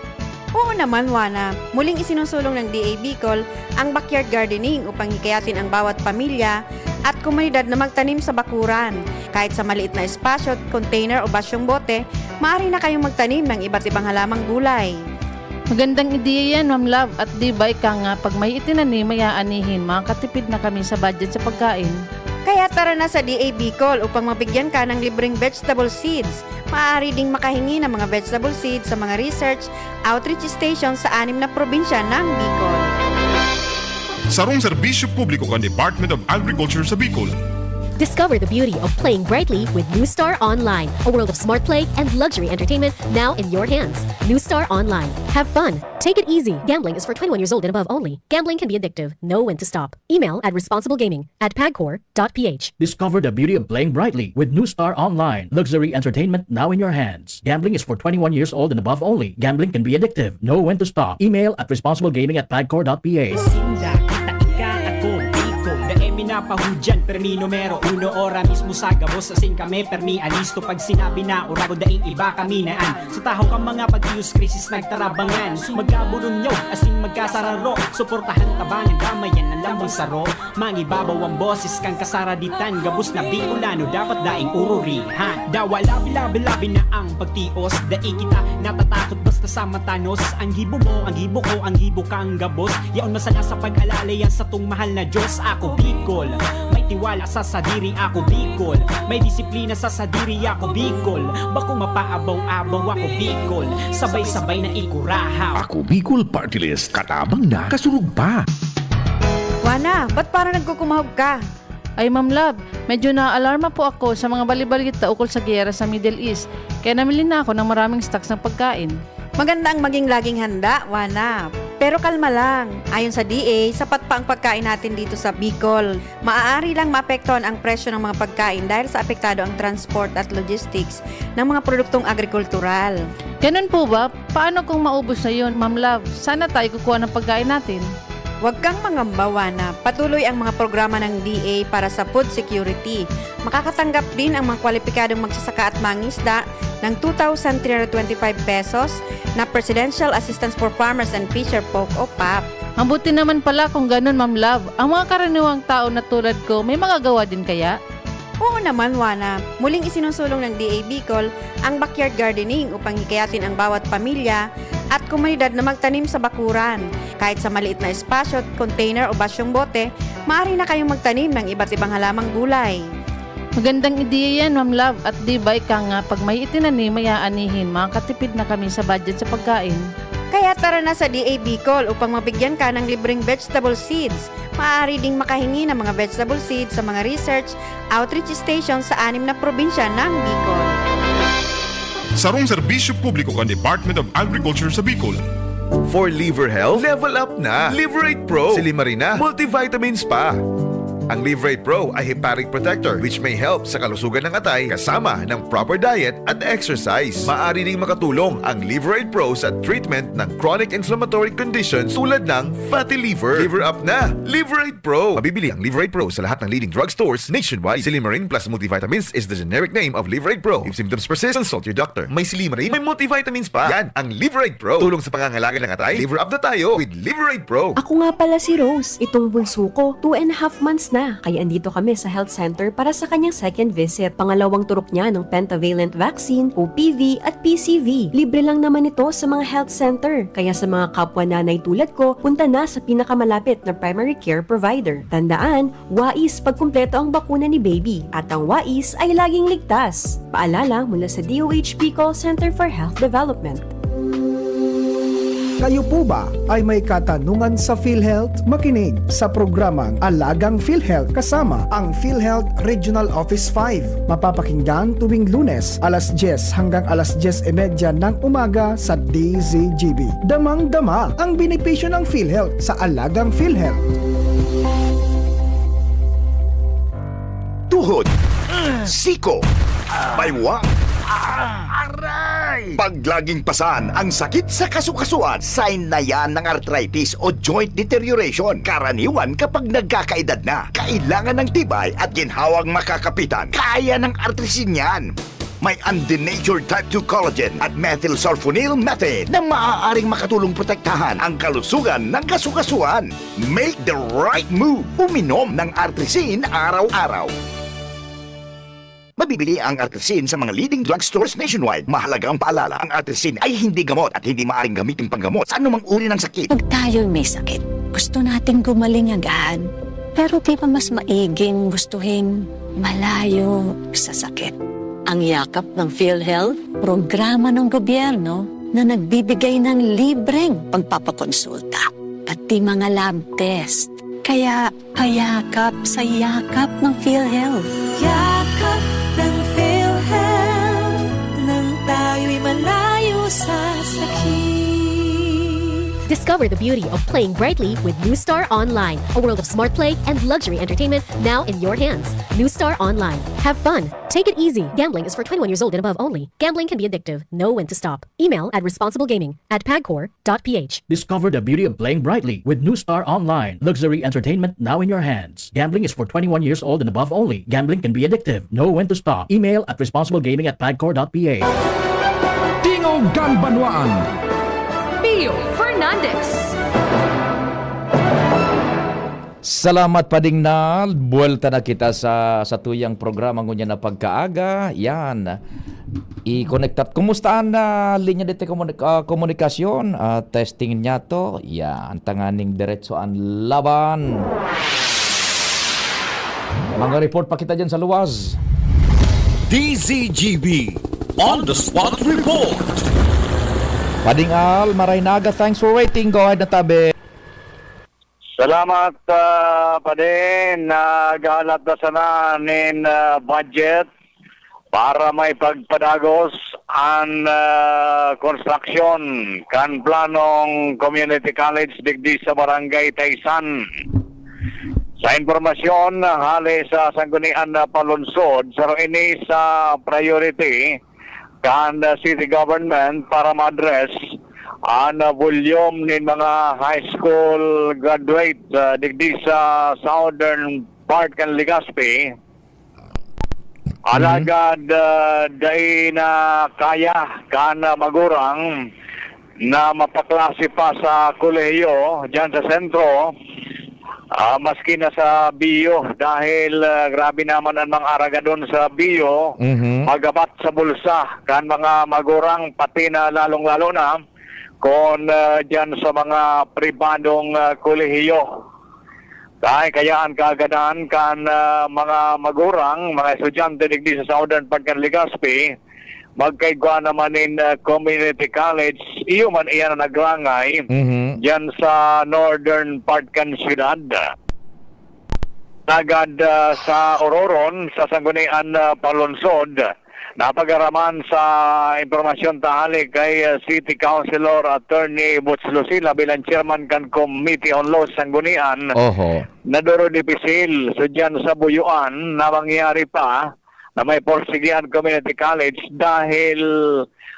Oo naman, Juana. Muling isinusulong ng D A Bicol ang backyard gardening upang hikayatin ang bawat pamilya at komunidad na magtanim sa bakuran. Kahit sa maliit na espasyo, container o basyong bote, maaari na kayong magtanim ng iba't ibang halamang gulay. Magandang ideya yan, Ma'am Love. At di ba ika nga, pag may itinanim, may aanihin, makakatipid na kami sa budget sa pagkain. Kaya tara na sa D A Bicol upang mabigyan ka ng libreng vegetable seeds. Maaari ding makahingi ng mga vegetable seeds sa mga research outreach station sa anim na probinsya ng Bicol. Sarong serbisyo publiko kan Department of Agriculture sa Bicol. Discover the beauty of playing brightly with New Star Online, a world of smart play and luxury entertainment now in your hands. New Star Online. Have fun. Take it easy. Gambling is for twenty-one years old and above only. Gambling can be addictive. Know when to stop. Email at responsiblegaming at pagcor dot p h. Discover the beauty of playing brightly with New Star Online. Luxury entertainment now in your hands. Gambling is for twenty-one years old and above only. Gambling can be addictive. Know when to stop. Email at responsiblegaming at pagcor dot p h. Sinda, kita, ika, ako, Bicol. Dai mi napahudyan, permi numero uno, ora mismo sa gabos, asin kami, permi alisto. Pag sinabi na, urago, daing iba kami na an. Sa tahaw kan mga pagtiyos, krisis nagtarabangan. Magkaburunyog, asin magkasararo. Suportahan, tabangan, damayan, an lambang saro. Mangibabaw an boses kan kasaraditan, gabos na Bicolano dapat daing ururihan. Dawa labi-labi-labi na ang pagtios, dai kita natatakot basta sa matanos. Ang gibo mo, ang gibo ko, ang gibo kang gabos. Yaon masala sa pag-alala yan satong mahal na Diyos. Ako Bicol, may tiwala sa sadiri, ako Bicol, may disiplina sa sadiri, ako Bicol, bako mapaabaw-abaw, ako Bicol, sabay-sabay na ikurahaw. Ako Bicol Party List, katabang na, kasurog pa. Juana, ba't parang nagkukumahog ka? Ay, Ma'am Love, medyo naaalarma po ako sa mga balibalita ukol sa giyera sa Middle East, kaya namili na ako ng maraming stocks ng pagkain. Maganda ang maging laging handa, Juana. Pero kalma lang, ayon sa D A, sapat pa ang pagkain natin dito sa Bicol. Maaari lang maapektuhan ang presyo ng mga pagkain dahil sa apektado ang transport at logistics ng mga produktong agrikultural. Ganun po ba? Paano kung maubos na yun, Ma'am Love? Saan na tayo kukuha ng pagkain natin? Huwag kang mangamba, Wana. Patuloy ang mga programa ng D A para sa food security. Makakatanggap din ang mga kwalipikadong magsasaka at mangisda ng two thousand three hundred twenty-five pesos na Presidential Assistance for Farmers and Fisher Folk o pap. Mabuti naman pala kung ganun, Ma'am Love. Ang mga karaniwang tao na tulad ko, may magagawa din kaya? Oo naman, Wana. Muling isinusulong ng D A Bicol ang backyard gardening upang hikayatin ang bawat pamilya at komunidad na magtanim sa bakuran. Kahit sa maliit na espasyo, container o basyong bote, maaari na kayong magtanim ng iba't ibang halamang gulay. Magandang ideya yan, Ma'am Love. At di ba ika nga, pag may itinanim, may aanihin, makakatipid na kami sa budget sa pagkain. Kaya tara na sa D A Bicol upang mabigyan ka ng libreng vegetable seeds. Maaari ding makahingi ng mga vegetable seeds sa mga research outreach station sa anim na probinsya ng Bicol. Sarong serbisyo publiko kan Department of Agriculture sa Bicol. For liver health, level up na. Liverate Pro. Silimarina, multivitamins pa. Ang Liverate Pro ay hepatic protector which may help sa kalusugan ng atay kasama ng proper diet at exercise. Maaari ding makatulong ang Liverate Pro sa treatment ng chronic inflammatory conditions tulad ng fatty liver. Liver up na! Liverate Pro. Mabibili ang Liverate Pro sa lahat ng leading drugstores nationwide. Silimarin plus multivitamins is the generic name of Liverate Pro. If symptoms persist, consult your doctor. May Silimarin, may multivitamins pa. Yan ang Liverate Pro. Tulong sa pangangalaga ng atay. Liver up na tayo with Liverate Pro. Ako nga pala si Rose. Itong bunso ko, two and a half months na. Kaya andito kami sa health center para sa kanyang second visit. Pangalawang turok niya ng pentavalent vaccine, O P V at P C V. Libre lang naman ito sa mga health center. Kaya sa mga kapwa nanay tulad ko, punta na sa pinakamalapit na primary care provider. Tandaan, wais pagkumpleto ang bakuna ni baby. At ang wais ay laging ligtas. Paalala mula sa D O H P Call Center for Health Development. Kayo po ba ay may katanungan sa PhilHealth? Makinig sa programang Alagang PhilHealth kasama ang PhilHealth Regional Office five. Mapapakinggan tuwing Lunes, alas dyes hanggang alas dyes y media ng umaga sa D Z G B. Damang-dama ang benepisyo ng PhilHealth sa Alagang PhilHealth. Tuhod, siko, baywang, aray! Pag laging pasan ang sakit sa kasukasuan, sign na yan ng arthritis o joint deterioration. Karaniwan kapag nagkakaedad na, kailangan ng tibay at ginhawang makakapitan. Kaya ng artrisin yan. May undenatured type two collagen at methylsulfonyl methane na maaaring makatulong protektahan ang kalusugan ng kasukasuan. Make the right move. Uminom ng Artrisin araw-araw. Mabibili ang Artrisin sa mga leading drugstores nationwide. Mahalagang paalala, ang Artrisin ay hindi gamot at hindi maaaring gamitin panggamot sa anumang uri ng sakit. Pag tayo'y may sakit, gusto nating gumaling agad. Pero di ba mas maiging gustuhin malayo sa sakit? Ang Yakap ng PhilHealth, programa ng gobyerno na nagbibigay ng libreng pagpapakonsulta, pati mga lab test. Kaya payakap sa Yakap ng PhilHealth. Yakap ng PhilHealth, nang tayo'y malayo sa sakit. Discover the beauty of playing brightly with New Star Online, a world of smart play and luxury entertainment now in your hands. New Star Online. Have fun. Take it easy. Gambling is for twenty-one years old and above only. Gambling can be addictive. Know when to stop. Email at responsiblegaming at pagcor dot p h. Discover the beauty of playing brightly with New Star Online. Luxury entertainment now in your hands. Gambling is for twenty-one years old and above only. Gambling can be addictive. Know when to stop. Email at responsiblegaming at pagcor dot p h. Tingog kan Banwaan. Pio Fernandez. Salamat, Pading Nal. Buwelta na kita sa, sa tuyang programa ngunyan na pagkaaga. Yan. I-connect at kumusta ang ah, linya de komuni- ah, komunikasyon? Ah, testing niya to. Yan. Tanganing diretso ang laban. Mga report pa kita dyan sa luwas. D Z G B On the Spot Report. Pading Al, maray na aga. Thanks for waiting. Go ahead na tabi. Salamat, ah, Padin. Naghahanap na sana nin ah, budget para may pagpadagos an, ah, konstruksyon kan planong community college digdi sa Barangay Taysan. Sa impormasyon hali sa Sanggunian na Palunsod, saro ini sa priority kan, ah, city government para ma-address an, ah, volume nin mga high school graduate, ah, digdi sa southern part kan Legazpi. Alagad, ah, dai na kaya kan, ah, magurang na mapaklase pa sa kolehiyo diyan sa sentro, ah, maski na sa biyo, dahil, ah, grabe naman ang mga aragadon sa biyo, Mhm. magabat sa bulsa kan mga magurang, pati na lalong-lalo na kon, ah, diyan sa mga pribadong, ah, kolehiyo. Kaya, kaya an kaagadan kan, ah, mga magurang, mga estudyante digdi sa Southern Part kan Legazpi, magkaigwa naman nin, ah, community college, iyo man iyan na nagrangay Mhm. diyan sa northern part kan siyudad. Tagad, ah, sa Ororon, sa Sanggunian, ah, Palunsod, napagaraman sa impormasyon ta hali kay, ah, City Councilor Attorney Boots Lucila bilang chairman kan Committee on Law sa Sanggunian, Oho. na duro dipisil. So, diyan sa Buyuan na mangyari pa na may porsigihan community college dahil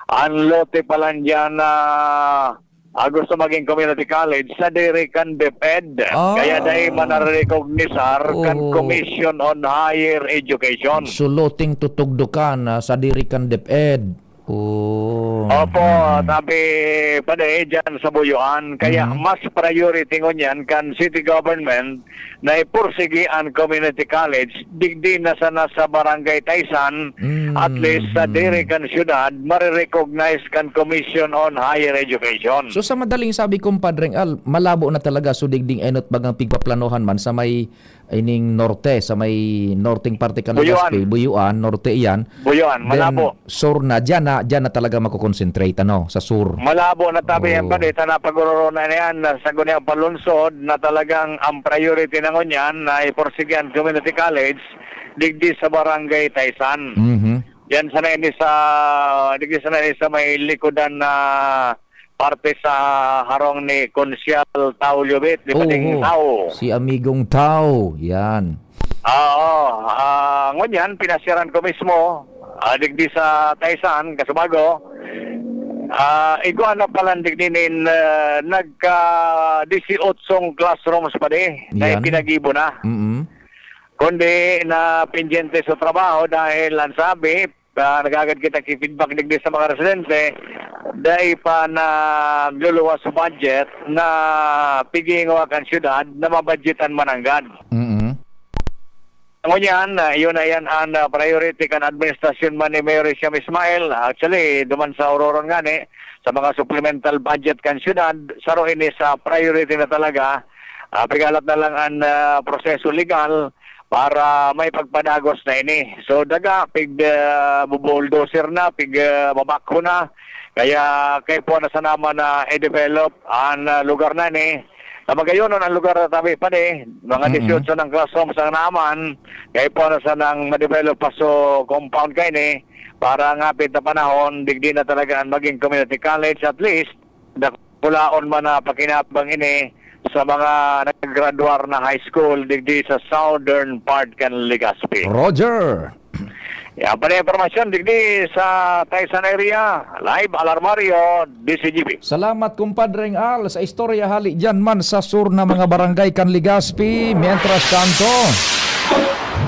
ang lote pa lang diyan na, ah, gusto maging community college sa diri kan DepEd. Ah. Kaya dai man nare-recognisar kan Oo. Commission on Higher Education. So, loteng tutugdokan, ah, sa diri kan DepEd. Oh. Opo, Mm. sabi pa na eh, dyan sa Buyuan. Kaya Mhm. mas priority ngunyan kan city government na ipursigi an community college, digdi na sana sa Barangay Taysan, Mm. at least sa diri kan syudad, marirecognize kan Commission on Higher Education. So, sa madaling sabi, Compadre Al, malabo na talaga. So, digding enot bagang pigpaplanohan man sa may ining norte, sa may norteng parte kan Buyuan. Legazpi, Buyuan, norte iyan. Buyuan, Then, malabo. sur na, diyan na, diyan na talaga makoconcentrate, ano, sa sur. Malabo na tabi yan, Oo. pare. Sa napag-ororona na yan, na sa Gunea Palunsod, na talagang ang priority na ngunyan na iporsigihan community college, digdi sa Barangay Taysan. Mhm. Yan sana ini sa, digdi sana ini sa may likodan na parte sa harong ni Konsyal Tao Liobit, di ba, ding Oo. Tao? Si Amigong Tao, yan. Oo, ah, ngunyan, pinasyaran ko mismo, ah, digdi sa Taysan, Casubago. Ah, igwa na palan digdi nin, ah, nagka dieciocho classrooms pa di, na Yan. ipinagibo na. Mm-mm. Kundi na pendyente sa trabaho dahil ang sabi, ah, nagagad kita ki feedback digdi sa mga residente, dai pa nagluluwas sa budget na pigingwa kan syudad na mabudgetan mananggad. Mm-mm. Ngunyan, ah, yun na yan ang, ah, priority kan administrasyon man ni Mayor Hisham Ismail. Actually, duman sa Ororon ngani, sa mga supplemental budget kan syudad, saro ini sa priority na talaga. Ah, pigalat na lang ang, ah, proseso legal para may pagpadagos na ini. So, daga, pig, ah, bubulldozer na, pig, ah, babakho na. Kaya kaipuhan na sana man na i-develop ang, ah, lugar na ini. Sa magayonon, ang lugar na tabi pa ni, mga Mhm. dieciocho ng classrooms ang naman, kaipuhan na sanang ma-develop pa so compound kaini para ngapit na panahon, digdi na talaga ang maging community college. At least, dakulaon man na pakinabang ini sa mga naggraduar na high school digdi sa southern part kan Legazpi. Roger! Yan pa na impormasyon digdi sa Taysan area. Live, Alarmario, D C G B. Salamat, Compadre Al, sa istorya hali dyan man sa sur na mga barangay kan Legazpi. Mientras tanto,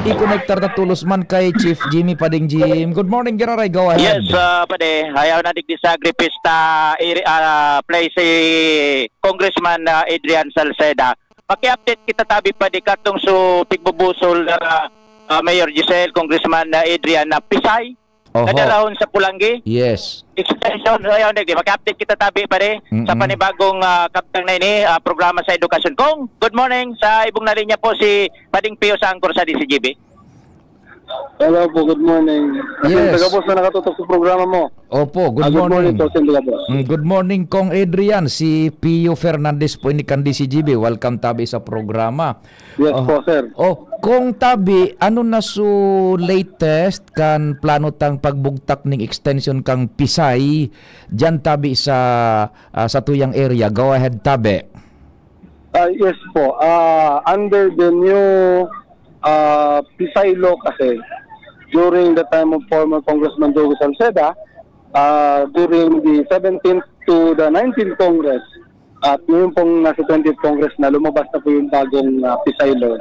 ikonektar ta tolos man kay Chief Jimmy Pading Jim. Good morning, Giraray. Go ahead. Yes, ah, pade. Hayaw na digdi sa Agripista area, ah, place si Congressman, ah, Adrian Salceda. Paki-update kita tabi pa di katong so pigbubusol, ah, ah, Mayor Giselle, Congressman, ah, Adrian, na pisay, Oho. nadarahon sa Pulanggi. Yes. Extension, so, ayun, di, paki-update kita tabi pa di sa Mm-mm. panibagong, ah, kabtang na ini, ah, programa sa edukasyon. Kong, good morning. Sa ibong na linya po si Pading Pio sa Angkor sa D C G B. Hello po, good morning. Asin Yes. Tagabos na nakatutok sa programa mo. Opo, good Ah, good morning morning. po, Asin Tagabos. Mm, good morning, Kong Adrian. Si Pio Fernandez po ini kan D C G B. Welcome tabi sa programa. Yes Oh. po, sir. Oh, Kong Tabi, ano na so latest kan plano tang pagbugtak ning extension kang Pisay diyan tabi sa ah, sa tuyang area? Go ahead, Tabi. Ah, yes po. Ah, under the new ah, Pisay law kasi, during the time of former Congressman Joey Salceda, ah, during the seventeenth to the nineteenth Congress, at ngayon pong nasa twentieth Congress na, lumabas na po yung bagong ah, Pisay law.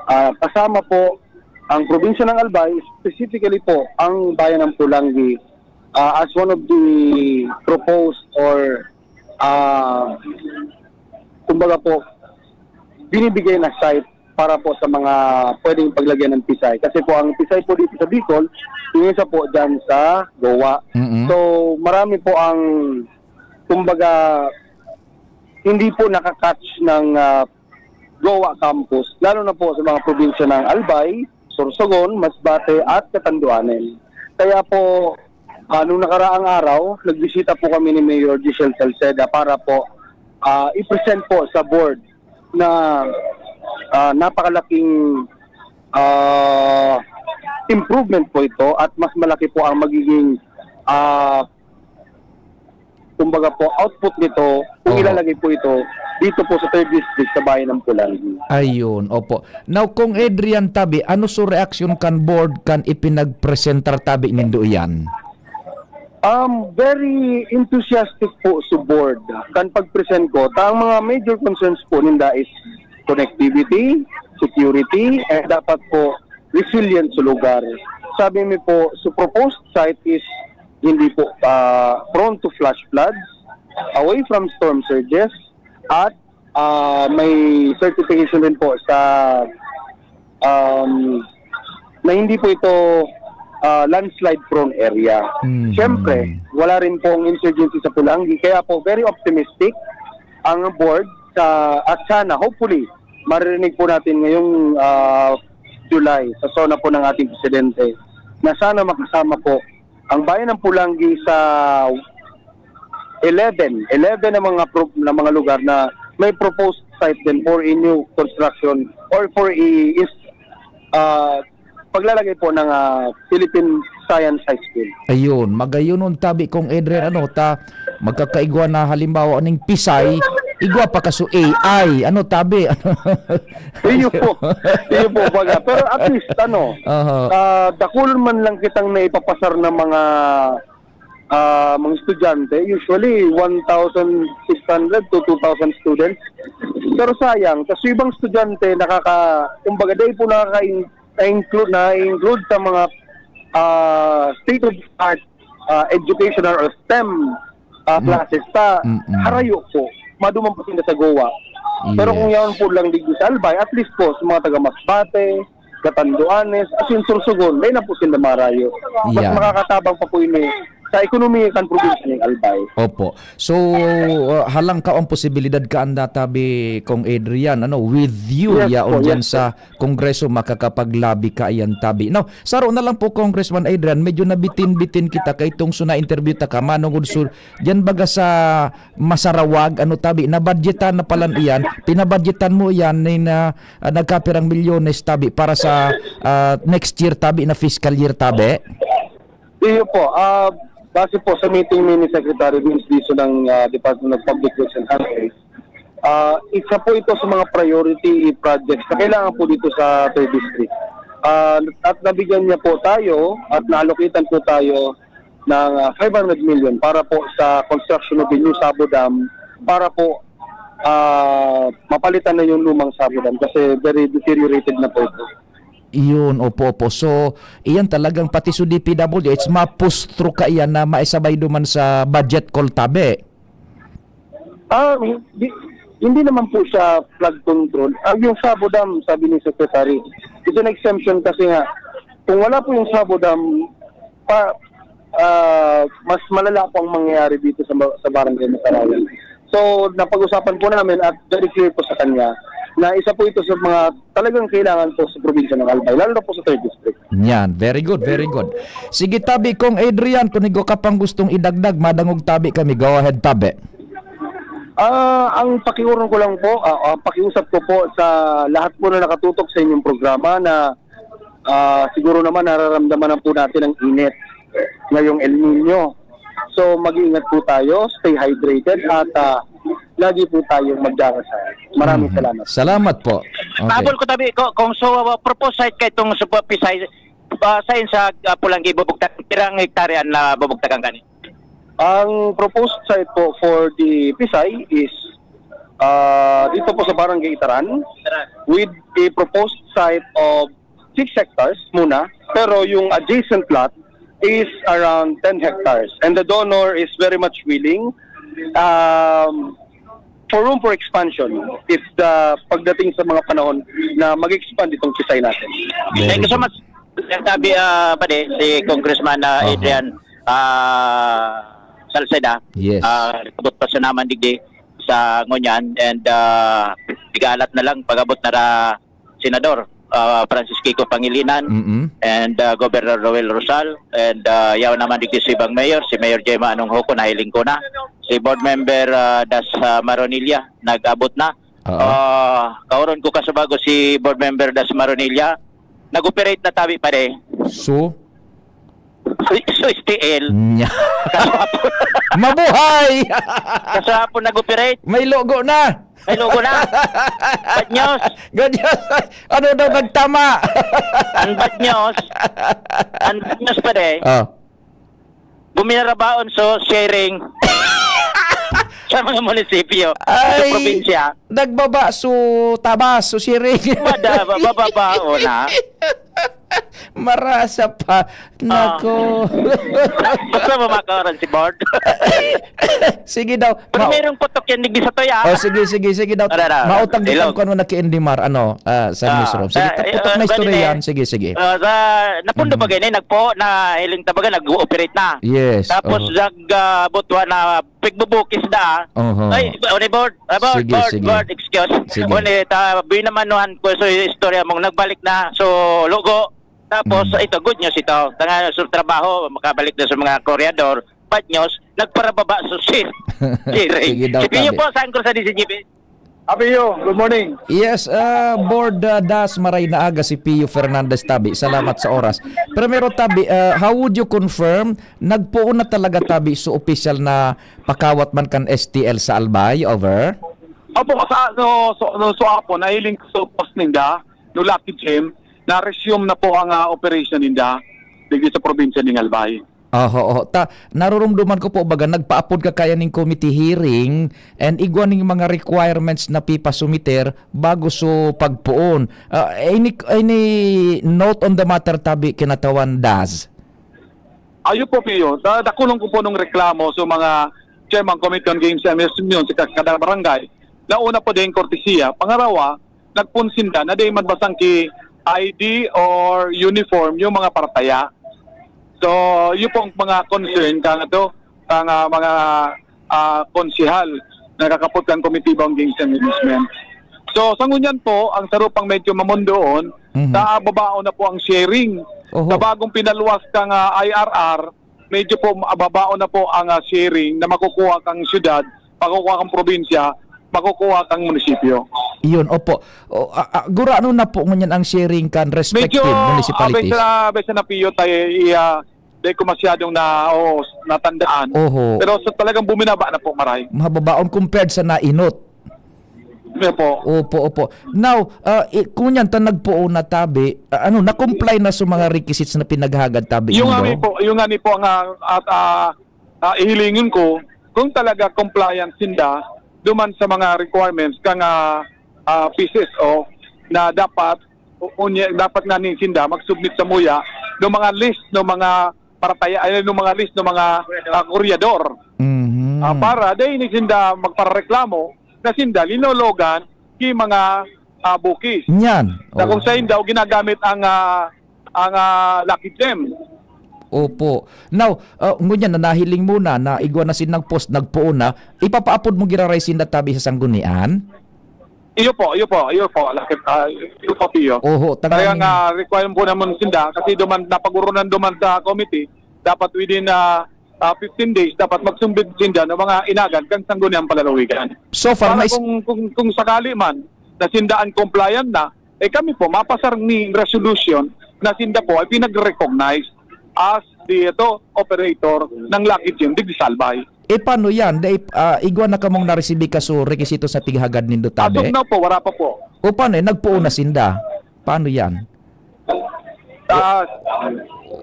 Ah, kasama po ang probinsya ng Albay, specifically po ang bayan ng Pulangi, ah, as one of the proposed or ah, kumbaga po, binibigay na site para po sa mga pwedeng paglagyan ng Pisay. Kasi po ang Pisay po dito sa Bicol, yung isa po dyan sa Goa. Mm-mm. So marami po ang, kumbaga, hindi po nakakatch ng ah, Goa campus, lalo na po sa mga probinsya ng Albay, Sorsogon, Masbate at Catanduanes. Kaya po, ah, nung nakaraang araw, nagbisita po kami ni Mayor Giselle Salceda para po ah, i-present po sa board na ah, napakalaking ah, improvement po ito at mas malaki po ang magiging ah, kumbaga po, output nito kung Oo. ilalagay po ito dito po sa third district sa bayan ng Pulangi. Ayun, opo. Now, Kong Adrian Tabi, ano so reaksyon kan board kan ipinagpresentar tabi nindo iyan? Um, very enthusiastic po sa board. Kan pag-present ko, ta ang mga major concerns po ninda is connectivity, security, and dapat po resilient sa lugar. Sabi mi po, so proposed site is hindi po ah, prone to flash floods, away from storm surges, at ah, may certification rin po sa um, na hindi po ito ah, landslide prone area. Mhm. Siyempre, wala rin pong insurgency sa Pulangi, kaya po very optimistic ang board sa, at sana, hopefully, maririnig po natin ngayong ah, July sa SONA po ng ating presidente na sana makasama po ang bayan ng Pulangi sa eleven, eleven na mga pro, na mga lugar na may proposed site din for a new construction or for a is, ah, paglalagay po ng ah, Philippine Science High School. Ayun, magayon tabi, Kong Adrian, ano, ta magkakaigwa na halimbawa ning Pisay, igwa pa kaso A I, ano tabi? Iyo po. Iyo po, baga. Pero at least, ano, Aha. ah, dakul man lang kitang naipapasar na mga ah, mga estudyante, usually one thousand six hundred to two thousand students. Pero sayang, kasi ibang estudyante nakaka, kumbaga, dahil po nakaka-include na include sa mga ah, state of the art ah, educational or STEM ah, Mm. classes ta Mm-mm. harayo po, maduman po sila sa Goa. Pero kung Yes. yaon po lang digdi sa Albay, at least po sa mga taga Masbate, Catanduanes, asin Sorsogon, dai na po sila marayo. Mas Yeah. makakatabang pa po ini sa ekonomiya kan probinsya ning Albay. Opo. So, uh, halangkaw ang posibilidad kaanda tabi, Kong Adrian, ano, with you Yes yaon po, dyan yes sa Kongreso, makakapaglabi kaiyan tabi. Now, saro na lang po, Congressman Adrian, medyo nabitin-bitin kita kay tong so na-interview ta ka, manungod so, dyan baga sa Masarawag, ano tabi, nabadyetan na palan iyan, pinabadyetan mo iyan ni na ah, nagkapirang milyones tabi para sa ah, next year tabi na fiscal year tabi? Iyo po, ah, base po sa meeting ni Secretary Vince Dizon ng ah, Department of Public Works and Highways, ah, isa po ito sa mga priority projects na kailangan po dito sa third district. Ah, at nabigyan niya po tayo at naalokitan po tayo ng ah, five hundred million para po sa construction of the new Sabo Dam para po ah, mapalitan na yung lumang Sabo Dam kasi very deteriorated na po ito. Iyon, opo, opo. So, iyan talagang pati so D P W H, mapustro ka iyan na maisabay duman sa budget call tabi. Ah, hindi, hindi naman po siya flood control. Ah, yung Sabo Dam, sabi ni Secretary, it's an exemption kasi nga, kung wala po yung Sabo Dam, pa, ah, mas malala po ang mangyayari dito sa, sa barangay Masarawan. So, napag-usapan po namin at very clear po sa kanya na isa po ito sa mga talagang kailangan po sa probinsya ng Albay, lalo na po sa third district. Yan, very good, very good. Sige, tabi, Kong Adrian, kung igwa ka pang gustong idagdag, madangog tabi kami. Go ahead, tabi. Ah, ang pakiurong ko lang po, ah, ang pakiusap ko po sa lahat po na nakatutok sa inyong programa na, ah, siguro naman nararamdaman na po natin ang init ngayong El Nino. So, mag-iingat po tayo, stay hydrated at, ah, lagi po tayong magdarasal. Maraming Mhm. salamat. Salamat po. Okay. Pahabol ko tabi ko, kung so, uh, proposed site kay itong sa Pisay, uh, sa, sa, uh, Pulanggi, bubugtak, pirang hektarya na bubugtakan kani? Ang proposed site po for the Pisay is, uh, dito po sa Barangay Itaran with a proposed site of six hectares muna, pero yung adjacent lot is around ten hectares. And the donor is very much willing, um, for room for expansion if the, pagdating sa mga panahon na mag-expand itong Pisay natin. Very Thank you so good. much. Sabi, ah, pwede, si Congressman, ah, Aha. Adrian, ah, Salceda. Yes. Ah, abot pa sa naman digdi sa ngunyan and, ah, igalat na lang pag-abot na ra Senador, ah, Francis Kiko Pangilinan Mm-mm. and, ah, Governor Roel Rosal and, ah, yaw naman digdi si ibang mayor, si Mayor Gemma Anong Huko, nahiling ko na. Si Board Member, ah, Das, ah, Maronilla, nag-abot na. Oo. Ah, kaoron ko kasubago si Board Member Das Maronilla, nag-operate na tabi pare. So? So, so S T L. Nya. Kaso hapon. Mabuhay! Kaso hapon nag-operate. May logo na. May logo na. Bad news. Good news. Ano daw nagtama? Ang bad news, ang bad news pare, Oh. guminarabaon so sharing sa mga munisipyo, sa Ay, probinsya. nagbaba so tabas, so sharing. Mada, bababa, oh, na. Marasa pa. Ah. Nako. Basta mamakawaran si Bord. Sige daw. Pero Ma- mayroong putok yan, digdi sa toya. Oh, sige, sige, sige daw. Tara, tara. Mautang Hello. kitang kung ano na ki Indimar, ano, ah, sa Ah, newsroom. Sige, ah, ta-, eh, putok ah, na istorya bali, yan. Sige, sige. ah, sa, napundo Mhm. ba gani? Nagpo, na hiling tabaga, nag-ooperate na. Yes, Tapos, oo. nag, ah, butwa na pigbubukis da. Oho. Ay, on board, ah, board, Sige, board, sige. board, excuse. Sige. On, eh, ta-, binamanuhan ko sa istorya mong nagbalik na. So, lugo. Tapos, Mm. ito, good news ito. Tanga sa trabaho, makabalik na sa mga koryador. Bad news, nagparababa sa shit. Sige daw, Si Pio tabi. po, saan ko sa D C G P? Apio, good morning. Yes, ah, Board, ah, Das, maray na aga si Pio Fernandez Tabi. Salamat sa oras. Primero, Tabi, ah, how would you confirm, nagpoon na talaga, Tabi, so opisyal na pakawat man kan S T L sa Albay? Over? Opo, sa, no, so, no, so, apo, nahiling ko sa post ninda, no Lucky Gem, na-resume na po ang, ah, operation ninda digdi sa probinsya ning Albay. Oho, oho. Ta, narurumduman ko po, baga, nagpaapod ka kaya ning committee hearing and igwa ning mga requirements na pipasumiter bago so pagpoon. Ah, any, any note on the matter, Tabi, kinatawan Das? Ayo po, Pio. Da-, dakulon ko po nung reklamo sa mga chairman committee on games and amusement sa ka-, kada barangay. Na una po din kortesiya. Pangarawa, nagpunsinda na di magbasang ki I D or uniform yung mga parataya. So, yun pong mga concern ka nga to, ka nga mga, ah, konsehal na kakapot kan Komitiba on Games and Amusement. So, sa ngunyan po, ang sarupang medyo mamondoon, Mhm. sa babaon na po ang sharing. Oho. Sa bagong pinaluwas kang, ah, I R R, medyo po, ah, babaon na po ang, ah, sharing na makukuha kang syudad, makukuha kang probinsya, makukuha kang munisipyo. Iyon, opo. O, a-, a-, gurano na po ngunyan ang sharing kan respective Medyo, municipalities? ah, besa, besa na piyo tayo, iya, di ko masyadong na, o, natandaan. Oho. Pero sa talagang buminaba na po, maray. Mababaon compared sa nainot. Opo. Opo, opo. Now, ah, i-, kung yan, ta nagpoon na tabi, ah, ano, na-comply na sa mga requisites na pinaghagad tabi Yung nindo? nga ni po, yung nga ni po nga, at, ah, ah, ihilingon ko, kung talaga compliant sinda duman sa mga requirements kang, ah, ah, P C S O na dapat, u-, unya, dapat nga ni sinda mag-submit sa muya ng mga list ng mga parataya, ay, ng mga list ng mga, ah, koryador. Mhm. Ah, para dahil ni sinda magparareklamo na sinda linologan ki mga, ah, bukis. Nyan. Na kung Oo. sa daw ginagamit ang, ah, ang, ah, Lucky Gem. Opo. Now, ah, ngunyan na nahiling mo na, na igwa na sinang post, nagpoon na, ipapaapod mo giraray sinda tabi sa sanggunian? Iyo po, iyo po, iyo po, lakit, ah, iyo po, Pio. Oho, tangan Talagang, ah, requirement po naman sinda kasi duman, napag-urunan duman sa committee, dapat within, ah, ah, fifteen days, dapat magsumbid sinda ng mga inagan kan Sangguniang Palalawigan. So far, Para mais- kung, kung, kung sakali man na sinda ang compliant na, eh, kami po, mapasar ni resolution na sinda po ay pinag-recognize as the, ito, operator ng Lucky Gem, digdi sa Albay. Eh, paano yan? Dai, ah, igwa na kamong naresibi kaso requisitos na pighagad nindo, As of tabi? now po, wala pa po. O paano yan? Nagpuon na sinda. Paano yan? Ah,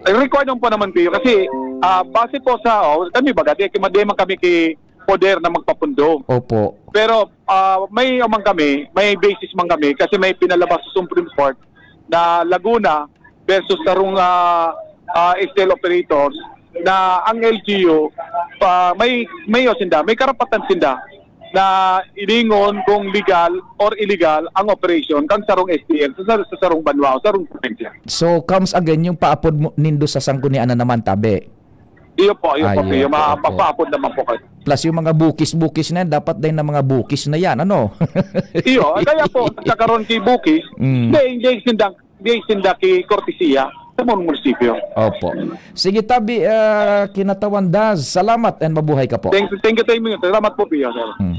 required po naman, Pio, kasi, ah, base po sa, oh, kami baga, di, di man kami ki poder na magpapundo. Opo. Pero, ah, may, oh, man kami, may basis man kami kasi may pinalabas sa Supreme Court na Laguna versus sarong, ah, ah, S T L operators na ang L G U, pa, may, may, oh, sinda, may karapatan sinda na ilingon kung legal or illegal ang operation kan sarong S T L sa, sa, sa sarong banwa o sarong probinsya. So, comes again yung paapod mo, nindo sa Sanggunian na naman, tabi? Iyo po, iyo po, Ayo Pio. po, Ma-, opo. Mapaapod naman po kayo. Plus yung mga bukis-bukis na yan, dapat din na mga bukis na yan, ano? Iyo, kaya po, nagkakaroon kay bukis, Mm. hindi, hindi sinda, hindi sinda ki kortesiya sa mga munisipyo. Opo. Sige, tabi, ah, Kinatawan Das, salamat and mabuhay ka po. Thank you, thank you, thank you. Salamat po, Pio, sir. Mm.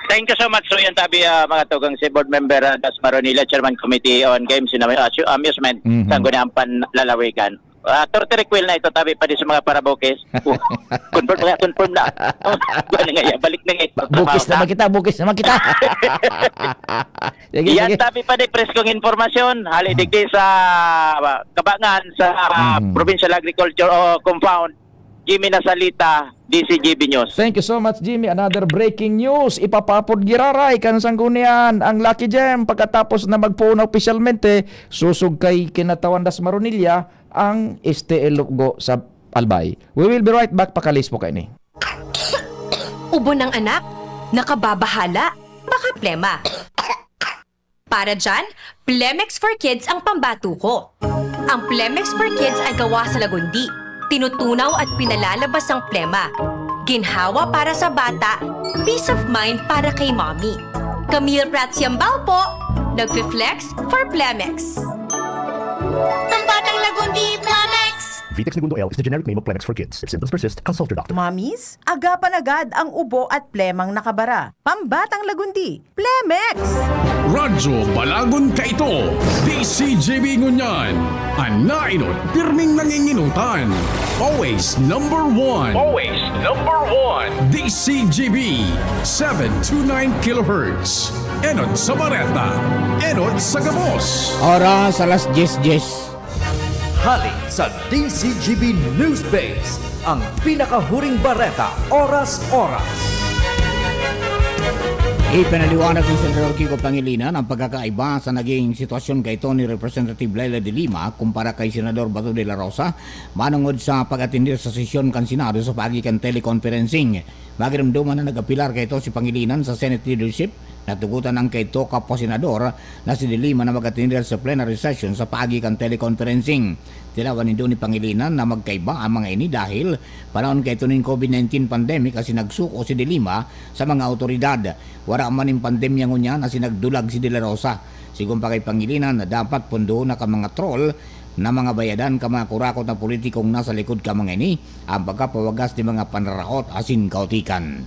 Thank you so much. So yan, tabi, ah, mga tugang si Board Member, ah, Das Maronilla, Chairman Committee on Games and Amu-, Asu-, Amusement, Mhm. Sangguniang Panlalawigan. Ah, torte requel na ito, tabi pa din sa mga parabukis. Oh, confirm na, confirm na. Oh, ano nga yan? Balik na nga ito. Ba-, bukis Trabaho naman na. kita, bukis naman kita. Sige, Yan, sige. tabi pa din, preskong impormasyon. Hali Hmm. digdi sa, ah, Kabangan, sa, ah, Mhm. Provincial Agriculture o Compound. Jimmy Nasalita, D C G B News. Thank you so much, Jimmy. Another breaking news. Ipapapod giraray kan Sanggunian ang Lucky Gem pagkatapos na magpuon na opisyalmente, susog kay Kinatawan Das Maronilla, ang S T L Luggo sa Albay. We will be right back, pakalis po kaini. Ubo ng anak, nakababahala, baka plema. Para dyan, Plemex for Kids ang pambato ko. Ang Plemex for Kids ay gawa sa lagundi, tinutunaw at pinalalabas ang plema. Ginhawa para sa bata, peace of mind para kay mommy. Camille Prats Yambao po, nagfi-flex for Plemex. Ang batang lagundi, Plemex! Vitex Negundo L is the generic name of Plemex for kids. If symptoms persist, consult your doctor. Mommies, agapan agad ang ubo at plemang nakabara. Pambatang lagundi, Plemex! Radyo Balagon kaito, D C G B ngunyan. An naenot, pirming nanginginutan. Always number one. Always number one. D C G B, seven two nine kilohertz. Enot sa bareta, enot sa gabos. Oras, alas dyes dyes. Hali sa D C G B News Base, ang pinakahuring bareta, oras-oras. Ipinaliwanag ni Senador Kiko Pangilinan ang pagkakaiba sa naging sitwasyon kaito ni Representative Leila de Lima kumpara kay Senador Bato de la Rosa manongod sa pag-atender sa sesyon kan Senado sa paagi kan teleconferencing. Magiromdoman na nag-apelar kaito si Pangilinan sa Senate leadership. Natugotan ang kaito kapwa senador na si De Lima na mag-atender sa plenary session sa paagi kan teleconferencing. Tilawan nindo ni Pangilinan na magkaiba ang mga ini dahil panahon kaito nin COVID nineteen pandemic asin nagsuko si De Lima sa mga awtoridad. Wara man nin pandemya ngunyan asin nagdulag si De La Rosa. Sigon pa kay Pangilinan na dapat pondoon na kan mga troll na mga bayadan kan mga kurakot na politikong nasa likod kan mga ini, ang pagkapawagas nin mga panraraot asin kaotikan.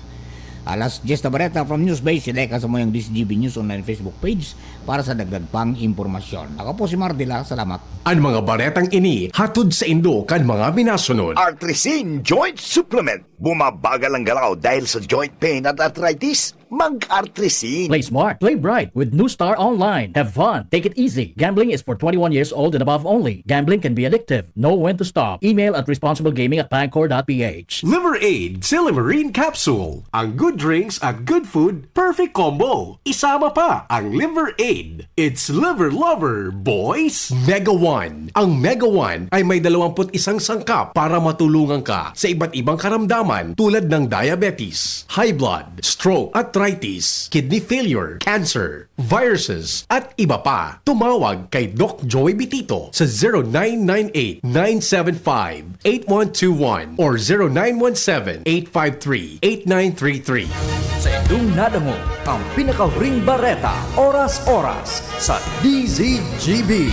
Alas dyes na bareta from Newsbase, ileka sa muyang D C G B News Online Facebook page para sa dagdag pang impormasyon. Ako po si Mardila, salamat. An mga baretang ini hatod saindo kan mga minasunod. Artrisin Joint Supplement. Bumabagal ang galaw dahil sa joint pain at arthritis? Mag-Artrisin. Play smart, play bright with New Star Online. Have fun, take it easy. Gambling is for twenty-one years old and above only. Gambling can be addictive. Know when to stop. Email at responsiblegaming at pangcor dot p h. Liver Aid, Silymarin Capsule. Ang good drinks at good food, perfect combo. Isama pa ang Liver Aid. It's Liver Lover, boys! Mega One. Ang Mega One ay may dalawampu't isang sangkap para matulungan ka sa iba't ibang karamdaman. karamdaman tulad ng diabetes, high blood, stroke, arthritis, kidney failure, cancer, viruses, at iba pa. Tumawag kay Doc Joey Bitito sa zero nine nine eight, nine seven five, eight one two one or zero nine one seven, eight five three, eight nine three three. Sa indong nadangog ang pinakahuring bareta, oras-oras sa D Z G B.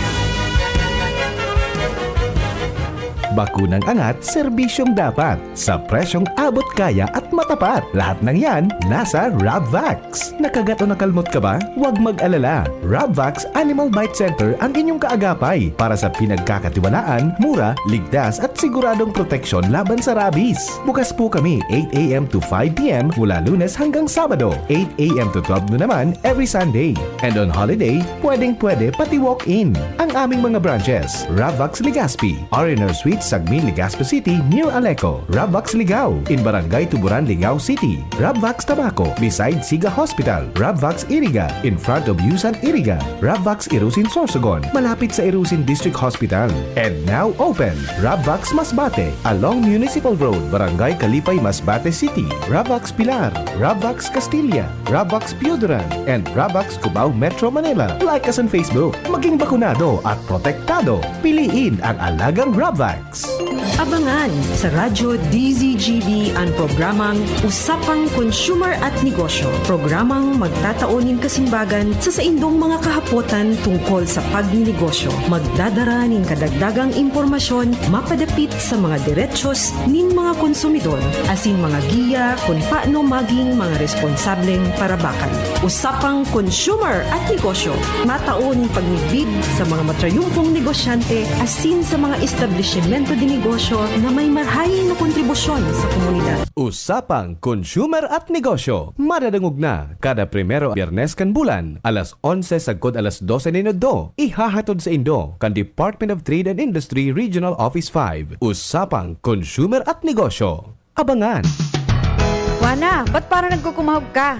Bakunang angat, serbisyong dapat, sa presyong abot kaya at matapat. Lahat ng yan nasa Rabvax. Nakagat o nakalmot ka ba? Huwag mag-alala. Rabvax Animal Bite Center ang inyong kaagapay para sa pinagkakatiwalaan, mura, ligtas at siguradong proteksyon laban sa rabies. Bukas po kami eight a m to five p m mula Lunes hanggang Sabado, eight a m to twelve noon naman every Sunday. And on holiday, pwedeng-pwede pati walk-in. Ang aming mga branches, Rabvax Legazpi, R and R Suites, Sagmin, Legazpi City, near Aleco, Rabvax Ligao, in Barangay Tuburan, Ligao City, Rabvax Tabaco, beside Siga Hospital, Rabvax Iriga, in front of Yusan Iriga, Rabvax Irusin Sorsogon, malapit sa Irusin District Hospital. And now open, Rabvax Masbate, along Municipal Road, Barangay Kalipay, Masbate City, Rabvax Pilar, Rabvax Castilla, Rabvax Pioduran, and Rabvax Cubao, Metro Manila. Like us on Facebook. Maging bakunado at protektado. Piliin ang alagang Rabvax. Abangan sa Radyo D Z G B an programang Usapang Consumer at Negosyo. Programang magtatao nin kasimbagan sa saindong mga kahapotan tungkol sa pagninegosyo. Magdadara nin kadagdagang impormasyon mapadapit sa mga derechos nin mga konsumidor, asin mga giya kun paano maging mga responsableng parabakan. Usapang Consumer at Negosyo, matao nin pagmidbid sa mga matrayumpong negosyante asin sa mga establisimento de negosyo na may marahay na kontribusyon sa komunidad. Usapang Consumer at Negosyo, madadangog na kada primero Biyernes kan bulan, alas onse sagkod alas dose nin udto. Ihahatod saindo kan Department of Trade and Industry Regional Office five. Usapang Consumer at Negosyo. Abangan! Juana, ba't parang nagkukumahog ka?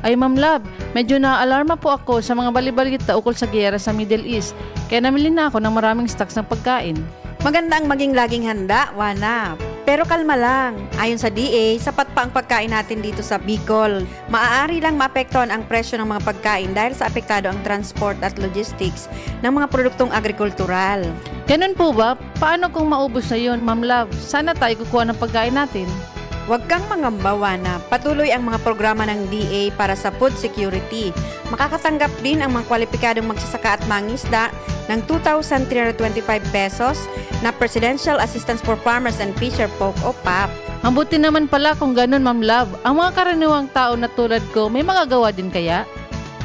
Ay, Ma'am Love, medyo naaalarma po ako sa mga balibalita ukol sa giyera sa Middle East, kaya namili na ako ng maraming stocks ng pagkain. Maganda ang maging laging handa, Juana. Pero kalma lang. Ayon sa D A, sapat pa ang pagkain natin dito sa Bicol. Maaari lang maapektuhan ang presyo ng mga pagkain dahil sa apektado ang transport at logistics ng mga produktong agrikultural. Ganun po ba? Paano kung maubos na yun, Ma'am Love? Saan na tayo kukuha ng pagkain natin? Huwag kang mangamba, Juana. Patuloy ang mga programa ng D A para sa food security. Makakatanggap din ang mga kwalipikadong magsasaka at mangisda ng two thousand three hundred twenty-five pesos na Presidential Assistance for Farmers and Fisher Folk o pap. Mabuti naman pala kung ganun, Ma'am Love. Ang mga karaniwang tao na tulad ko, may magagawa din kaya?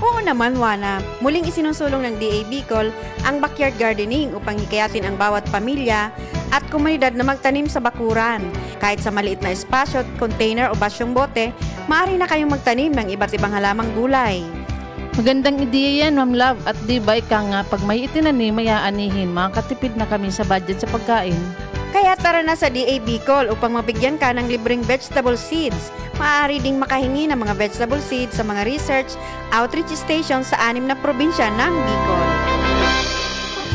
Oo naman, Juana. Muling isinusulong ng D A Bicol ang backyard gardening upang hikayatin ang bawat pamilya at komunidad na magtanim sa bakuran. Kahit sa maliit na espasyo, container o basyong bote, maaari na kayong magtanim ng iba't ibang halamang gulay. Magandang ideya yan, Ma'am Love. At di ba ika nga, pag may itinanim, may aanihin, makakatipid na kami sa budget sa pagkain. Kaya tara na sa D A Bicol upang mabigyan ka ng libreng vegetable seeds. Maaari ding makahingi ng mga vegetable seeds sa mga research outreach station sa anim na probinsya ng Bicol.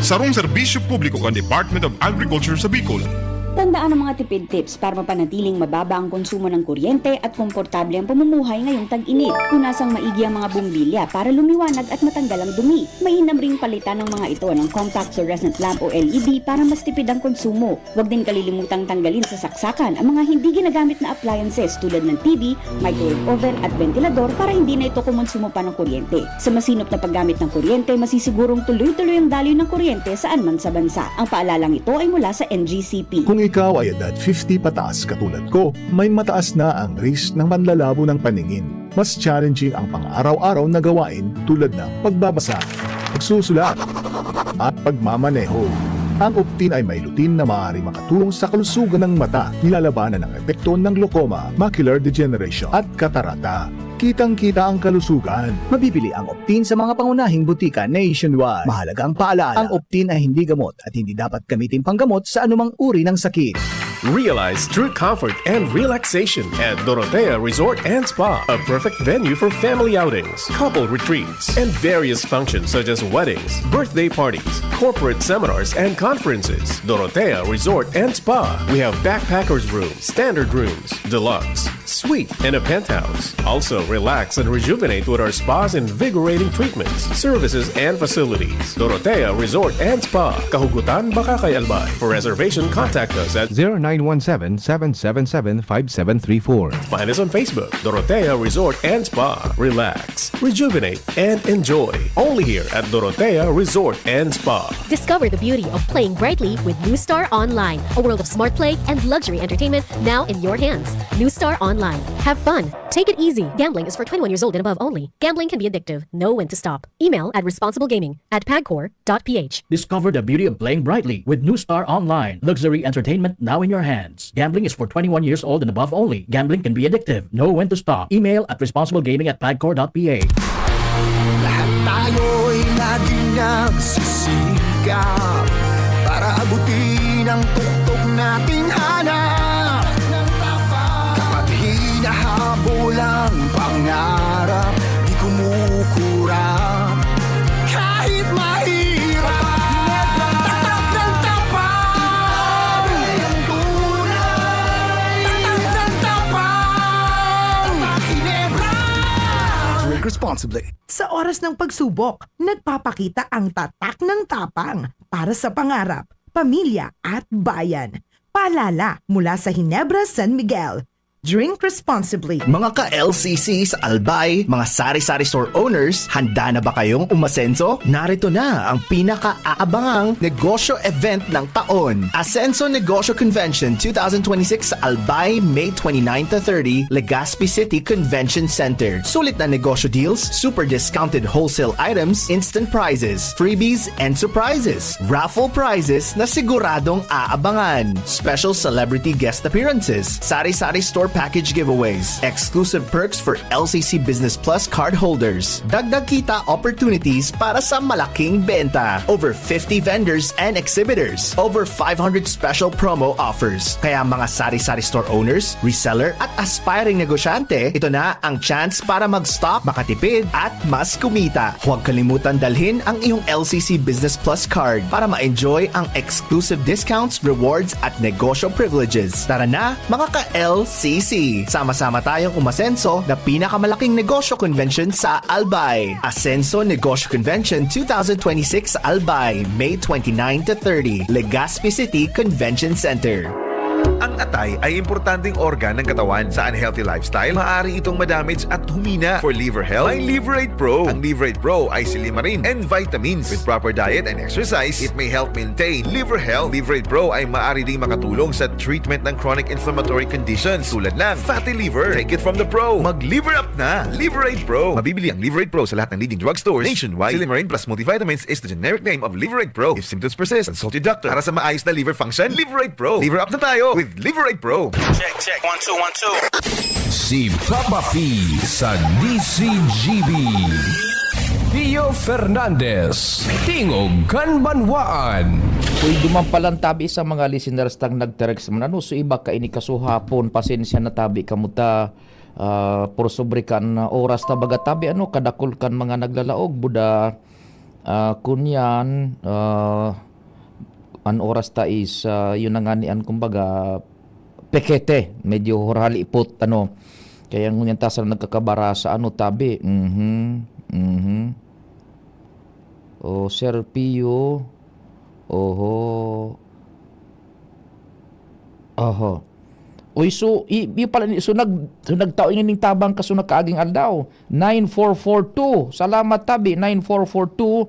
Sarong serbisyo publiko kan Department of Agriculture sa Bicol. Tandaan ang mga tipid tips para mapanatiling mababa ang konsumo ng kuryente at komportable ang pamumuhay ngayong tag-init. Punasang maigi ang mga bombilya para lumiwanag at matanggal ang dumi. Mainam ring palitan ng mga ito ng compact fluorescent lamp o L E D para mas tipid ang konsumo. Huwag din kalilimutang tanggalin sa saksakan ang mga hindi ginagamit na appliances tulad ng T V, microwave oven at ventilador para hindi na ito kumonsumo pa ng kuryente. Sa masinop na paggamit ng kuryente, masisigurong tuloy-tuloy ang daloy ng kuryente saan man sa bansa. Ang paalalang ito ay mula sa N G C P. Kung ikaw ay edad fifty pataas katulad ko, may mataas na ang risk ng panlalabo ng paningin. Mas challenging ang pang-araw-araw na gawain tulad ng pagbabasa, pagsusulat, at pagmamaneho. Ang optin ay may lutein na maaaring makatulong sa kalusugan ng mata, nilalabanan ang epekto ng glaucoma, macular degeneration, at katarata. kitang-kita ang kalusugan. Mabibili ang Optin sa mga pangunahing butika nationwide. Mahalagang paalala, ang Optin ay hindi gamot at hindi dapat gamitin panggamot sa anumang uri ng sakit. Realize true comfort and relaxation at Dorotea Resort and Spa, a perfect venue for family outings, couple retreats, and various functions such as weddings, birthday parties, corporate seminars, and conferences. Dorotea Resort and Spa. We have backpackers room, standard rooms, deluxe, suite, and a penthouse. Also, relax and rejuvenate with our spa's invigorating treatments, services, and facilities. Dorotea Resort and Spa, Kahugutan, Bacacay, Albay. For reservation, contact us at zero nine one seven, seven seven seven, five seven three four. Find us on Facebook, Dorotea Resort and Spa. Relax, rejuvenate, and enjoy. Only here at Dorotea Resort and Spa. Discover the beauty of playing brightly with New Star Online, a world of smart play and luxury entertainment now in your hands. New Star Online. Have fun. Take it easy. Gambling is for twenty-one years old and above only. Gambling can be addictive. Know when to stop. Email at responsiblegaming at pagcor dot p h. Discover the beauty of playing brightly with New Star Online. Luxury entertainment now in your hands. Gambling is for twenty-one years old and above only. Gambling can be addictive. Know when to stop. Email at responsiblegaming at pagcor dot p h. Lahat tayo'y laging nagsisikap para abutin ang tuktok nating hanap. Kapag hinahabol ang pangarap, di kumukurap kahit mahirap. Tatak ng tapang! Tatak ng tapang! Tatak Ginebra! Drink responsibly. Sa oras ng pagsubok, nagpapakita ang tatak ng tapang para sa pangarap, pamilya at bayan. Paalala mula sa Ginebra San Miguel, drink responsibly. Mga ka-L C C sa Albay, mga sari-sari store owners, handa na ba kayong umasenso? Narito na ang pinakaabangang negosyo event ng taon, Asenso Negosyo Convention twenty twenty-six sa Albay, May twenty-nine to thirty, Legazpi City Convention Center. Sulit na negosyo deals, super discounted wholesale items, instant prizes, freebies, and surprises. Raffle prizes na siguradong aabangan. Special celebrity guest appearances, sari-sari store package giveaways, exclusive perks for L C C Business Plus cardholders, dagdag kita opportunities para sa malaking benta, over fifty vendors and exhibitors, over five hundred special promo offers. Kaya mga sari-sari store owners, reseller at aspiring negosyante, ito na ang chance para mag-stock, makatipid at mas kumita. Huwag kalimutan dalhin ang iyong L C C Business Plus card para ma-enjoy ang exclusive discounts, rewards at negosyo privileges. Tara na, mga ka-L C C! Sama-sama tayong umasenso na pinakamalaking negosyo convention sa Albay. Asenso Negosyo Convention twenty twenty-six sa Albay, May twenty-nine to thirty, Legazpi City Convention Center. Ang atay ay importanteng organ ng katawan. Sa unhealthy lifestyle, maaari itong madamage at humina. For liver health, may Liver eight Pro. Ang Liver eight Pro ay silimarin and vitamins. With proper diet and exercise, it may help maintain liver health. Liver eight Pro ay maaari ding makatulong sa treatment ng chronic inflammatory conditions tulad ng fatty liver. Take it from the pro. Mag-Liver Up na! Liver eight Pro. Mabibili ang Liver eight Pro sa lahat ng leading drugstores nationwide. Silimarin plus multivitamins is the generic name of Liver eight Pro. If symptoms persist, consult your doctor. Para sa maayos na liver function, Liver eight Pro. Liver Up na tayo with Liver eight Pro. Check, check. One, two, one, two. Si Papa P sa D C G B. Pio Fernandez, Tingog kan Banwaan. Pwede man palan tabi sa mga listeners tang nagtext man, ano, so iba ka ini kasuhapon, pasensya na tabi kamo ta, ah, por sobre kan oras ta baga tabi, ano, kadakul kan mga naglalaog, buda, ah, kunyan, ah, an oras ta is, ah, yun na nga ni an, kumbaga, pekete, medyo hurhalipot, ano. Kaya ngunyan ta sa nagkakabarasa, ano, tabi. Mhm, mhm. O, Sir Pio. Oho. Oho. Uy, so, i-, i-, pala ni, so, nag-, so, nagtao ini ning tabang ka, so, nakaaging aldaw. Nine four four two. Salamat, tabi. Nine four four two.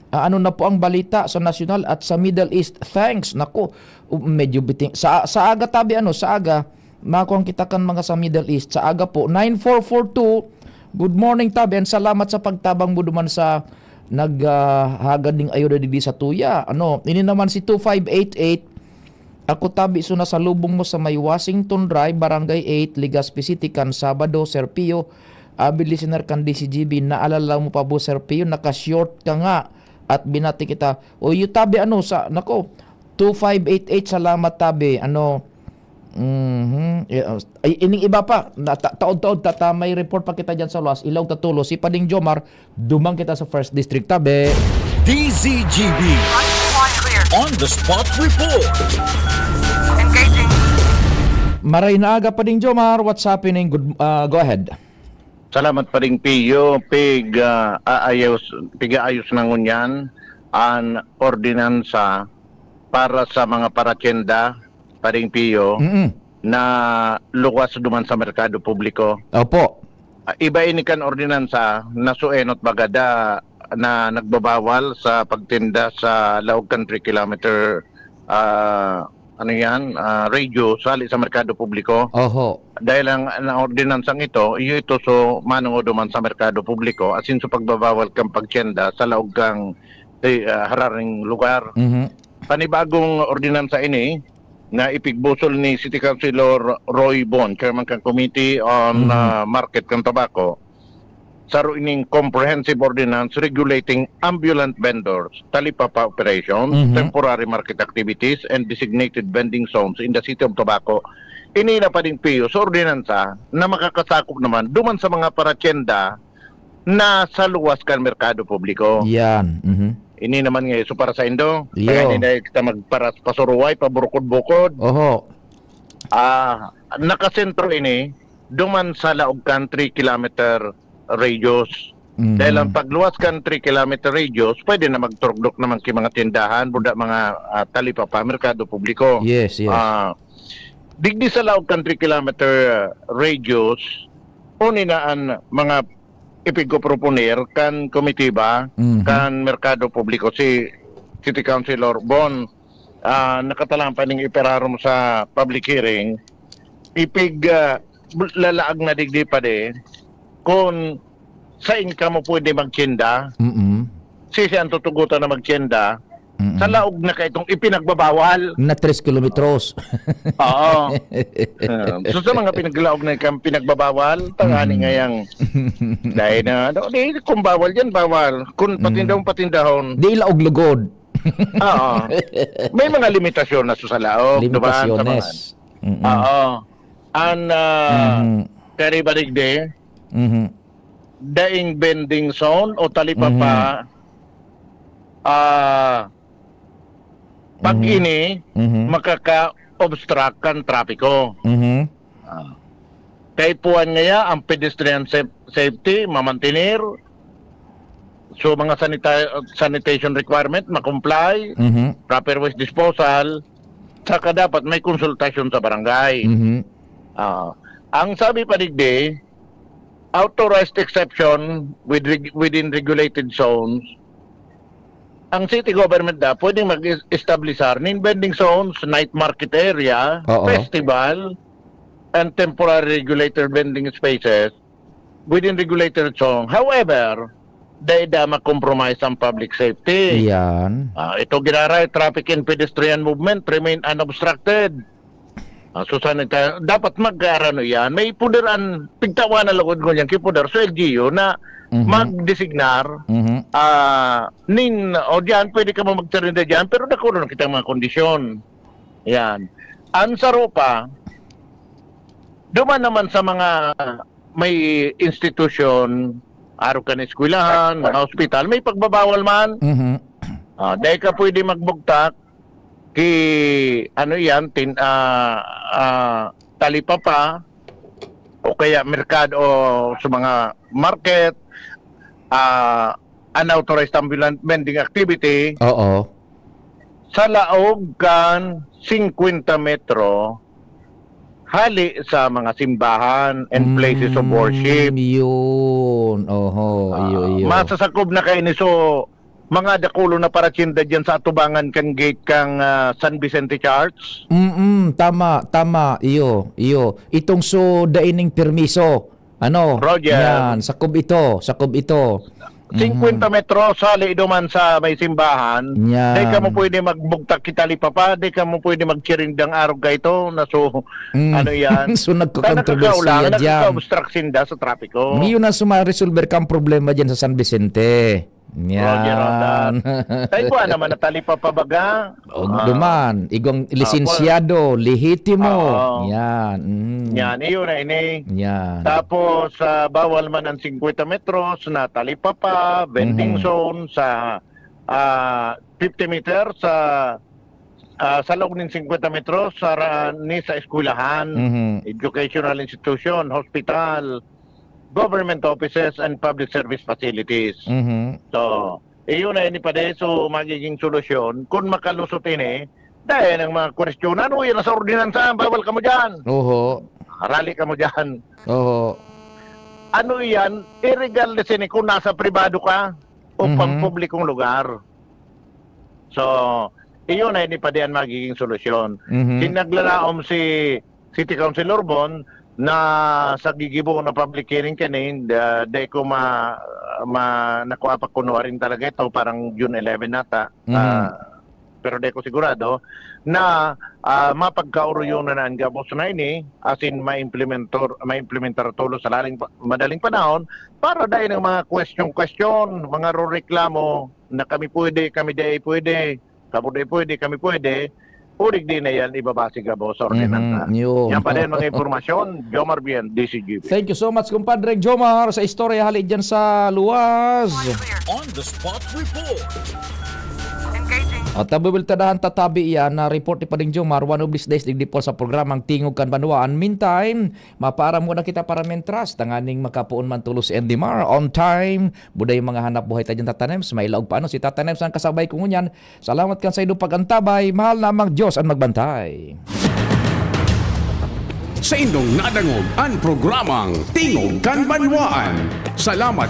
Ah, ano na po ang balita sa nasyonal at sa Middle East? Thanks. Naku, u-, medyo biting. Sa, sa aga, tabi, ano, sa aga, makuha kita kan mga sa Middle East. Sa aga po, nine four four two. Good morning, tabi, and salamat sa pagtabang mo duman sa nag, ah, hagad ning ayuda digdi sa tuya. Ano, ini naman si two five eight eight. Ako, tabi, so nasalubong mo sa may Washington Drive, Barangay eight, Legazpi City, kan Sabado, Sir Pio. Avid listener kan D C G B, naalala mo pa bo, Sir Pio, naka-short ka nga at binati kita. O, yu tabi, ano, sa, nako, two five eight eight, salamat tabi. Ano, mhm, eh, ay, ining iba pa, na, ta-, taod-taod, tata, may report pa kita dyan sa luwas, ilaog ta tulos, si Pading Jomar, duman kita sa First District tabi. D Z G B. On the spot report. Engaging. Maray na aga, Pading Jomar, what's happening? Good, ah, go ahead. Salamat, Pading Pio. Pig, ah, aayos, pig-aayos na ngunyan an ordinansa para sa mga paratyenda, Pading Pio, Mm. na luwas duman sa merkado publiko. Opo. Ah, iba ini kan ordinansa na suenot bagada na nagbabawal sa pagtinda sa laog kan three kilometer, ah, ano yan, ah, radius, hali sa merkado publiko. Oho. Dahil ang, ang ordinansang ito, iyo ito, so, manungo duman sa merkado publiko, asin sa pagbabawal kang pagtienda sa laog kang, eh, ah, hararing lugar. Mhm. Panibagong ordinansa ini na ipigbusol ni City Councilor Roy Bon, chairman kan Committee on, Mhm. ah, Market kan Tobacco. Saro ining Comprehensive Ordinance Regulating Ambulant Vendors, Talipapa Operations, Mhm. Temporary Market Activities, and Designated Vending Zones in the City of Tobacco. Ini na, Pading Pio, sa ordinansa na makakasakop naman duman sa mga paratyenda na sa luwas kan merkado publiko. Yan, mhm. Ini naman nga, so para sa indo, Iyo. Kaya hindi na kita magparas-, pasuruway, paburukod-bukod. Oho. Ah, nakasentro ini duman sa laog kan three kilometer radius. Mhm. Dahil ang pagluwas kan three kilometer radius, pwede na magturugdok naman ki mga tindahan, buda mga, ah, talipapa, merkado publiko. Yes, yes. Ah, digdi sa laog kan three kilometer radius, uni na an mga ipigpoproponer kan komitiba Mhm. kan merkado publiko, si City Councilor Bon, ah, nakatalang pa ning ipirarom sa public hearing, ipig, ah, lalaag na digdi pa di, kun sain kamo pwede magtienda, Mm. sisi ang tutugotan na magtienda, Mm. sa laog na kaitong ipinagbabawal. Na tres kilometros. Oo. Ah, so sa mga pinaglaog na ikang pinagbabawal, tangani Mm. ngayang, dahil na, ano, di, kung bawal yan, bawal. Kung Mm. patindahon, patindahon. Di laog lugod. Oo. May mga limitasyon na sa, sa laog, diba? Sa mga, Limitaciones. Mm. Oo. An, ah, Mm. karibarig di, Mhm. daing vending zone o talipapa, Mhm. ah, pag Mhm. ini, Mhm. makaka-obstruct kan trapiko. Mhm. Ah. Kaipuhan ngaya ang pedestrian saf-, safety, mamantener. So, mga sanita-, sanitation requirement, ma-comply, Mhm. proper waste disposal, saka dapat may konsultasyon sa barangay. Mhm. Ah, ang sabi pa digdi, authorized exception with reg-, within regulated zones, ang city government na pwedeng mag-establishar nin vending zones, night market area, Oo. festival, and temporary regulated vending spaces within regulated zone. However, dai da ma-compromise ang public safety. Iyan. Ah, ito giraray, traffic and pedestrian movement remain unobstructed. Ah, so, sanita-, dapat mag-, ano yan, may puder an pigtawan na lugod ngunyan ki puder sa L G U na Mhm. magdesignar, Mhm. ah, nin, o diyan, pwede ka mo magsarinda diyan, pero dakoro na kitang mga kondisyon. Yan. Ang sarupa, duman naman sa mga may institusyon, arog kan eskwelahan, mga ospital, may pagbabawal man. Mhm. Ah, dai ka pwede magbugtak ki, ano yan, tin-, ah, ah, talipapa, o kaya merkado, o sa mga market, ah, unauthorized ambulant vending activity Oo. sa laog kan singkwenta metro hali sa mga simbahan and places of worship. Mm, yun. Oho, Ah, iyo, iyo. Masasakob na kaini so mga dakulo na paratyenda diyan sa atubangan kan gate kang, ah, San Vicente Church. Mm, tama, tama. Iyo, iyo. Itong so daining permiso. Ano? Roger. Yan, sakob ito, sakob ito. Mhm. Singkwenta metros, hali duman sa may simbahan. Yan. Di ka mo pwede magbugtak kita lipapa, di ka mo pwede magchirindang arog ka ito, na so, Mm. ano yan? So, nagkakontrobersiya Nakakaulangan, dyan. Nakaka-obstruct sinda sa trapiko. Ngayon na sumaresolver ka ang problema dyan sa San Vicente. Roger Yan. Rodan. Tayo po, ano man, natalipapa baga? Og Ah. duman, igong Apo. lisensyado, lehitimo. Oo. Yan, mm. Yan, iyon na ini. Yan. Tapos, ah, bawal man ang singkwenta metros na talipapa, vending Mhm. zone sa, ah, fifty meters sa, ah, sa loob ng singkwenta metros sa ra-, ni sa eskwelahan, Mhm. educational institution, hospital, government offices and public service facilities. Mhm. So, iyon na ini pa din. So, magiging solusyon, kung makalusot ini, dahil ang mga kwestiyon, "Ano yan sa ordinansa? Bawal ka mo dyan. Oho. Rally ka mo dyan." Oho. Ano yan? Irregardless ini kung nasa pribado ka o Mhm. pampublikong lugar. So, iyon na ini pa din magiging solusyon. Mhm. Sin naglalaom si City Councilor Bon na sa gigibo na public hearing kanin, da-, dai ko ma-, ma-, nakuha pa kung warin talaga ito, parang June eleven nata. Mhm. Ah, pero dai ko sigurado na, ah, mapagkaoroyon na ang gabos na ini, as in, ma-implementor-, ma-implementar tulos sa laling pa-, madaling panahon, para dai ng mga question-question, mga reklamo na kami pwede, kami dai pwede, kamo dai pwede, kami pwede, urig din na yan ibabase gabos sa ordinansa. Mhm, yun. Yan pa din mga impormasyon, Jomar Bien, D C G B. Thank you so much, kumpadre Jomar, sa istorya hali dyan sa luwas. On the spot report. Engaging. At nabubiltadahan tatabi yan na report ni Pading Jomar, one of these days, digdi po sa programang Tingog Kan Banwaan. Meantime, mapaaram muna kita para mentras, tanganing makapoon man tulos si Andy Mar on time. Buday mga hanap buhay ta dyan, Tata Nems. May laog pa ano si Tata Nems ang kasabay ko ngunyan. Salamat kan sa inyong pag-antabay. Mahal na amang Diyos ang magbantay. Sa indong nadangog an programang Tingog Kan Banwaan. Salamat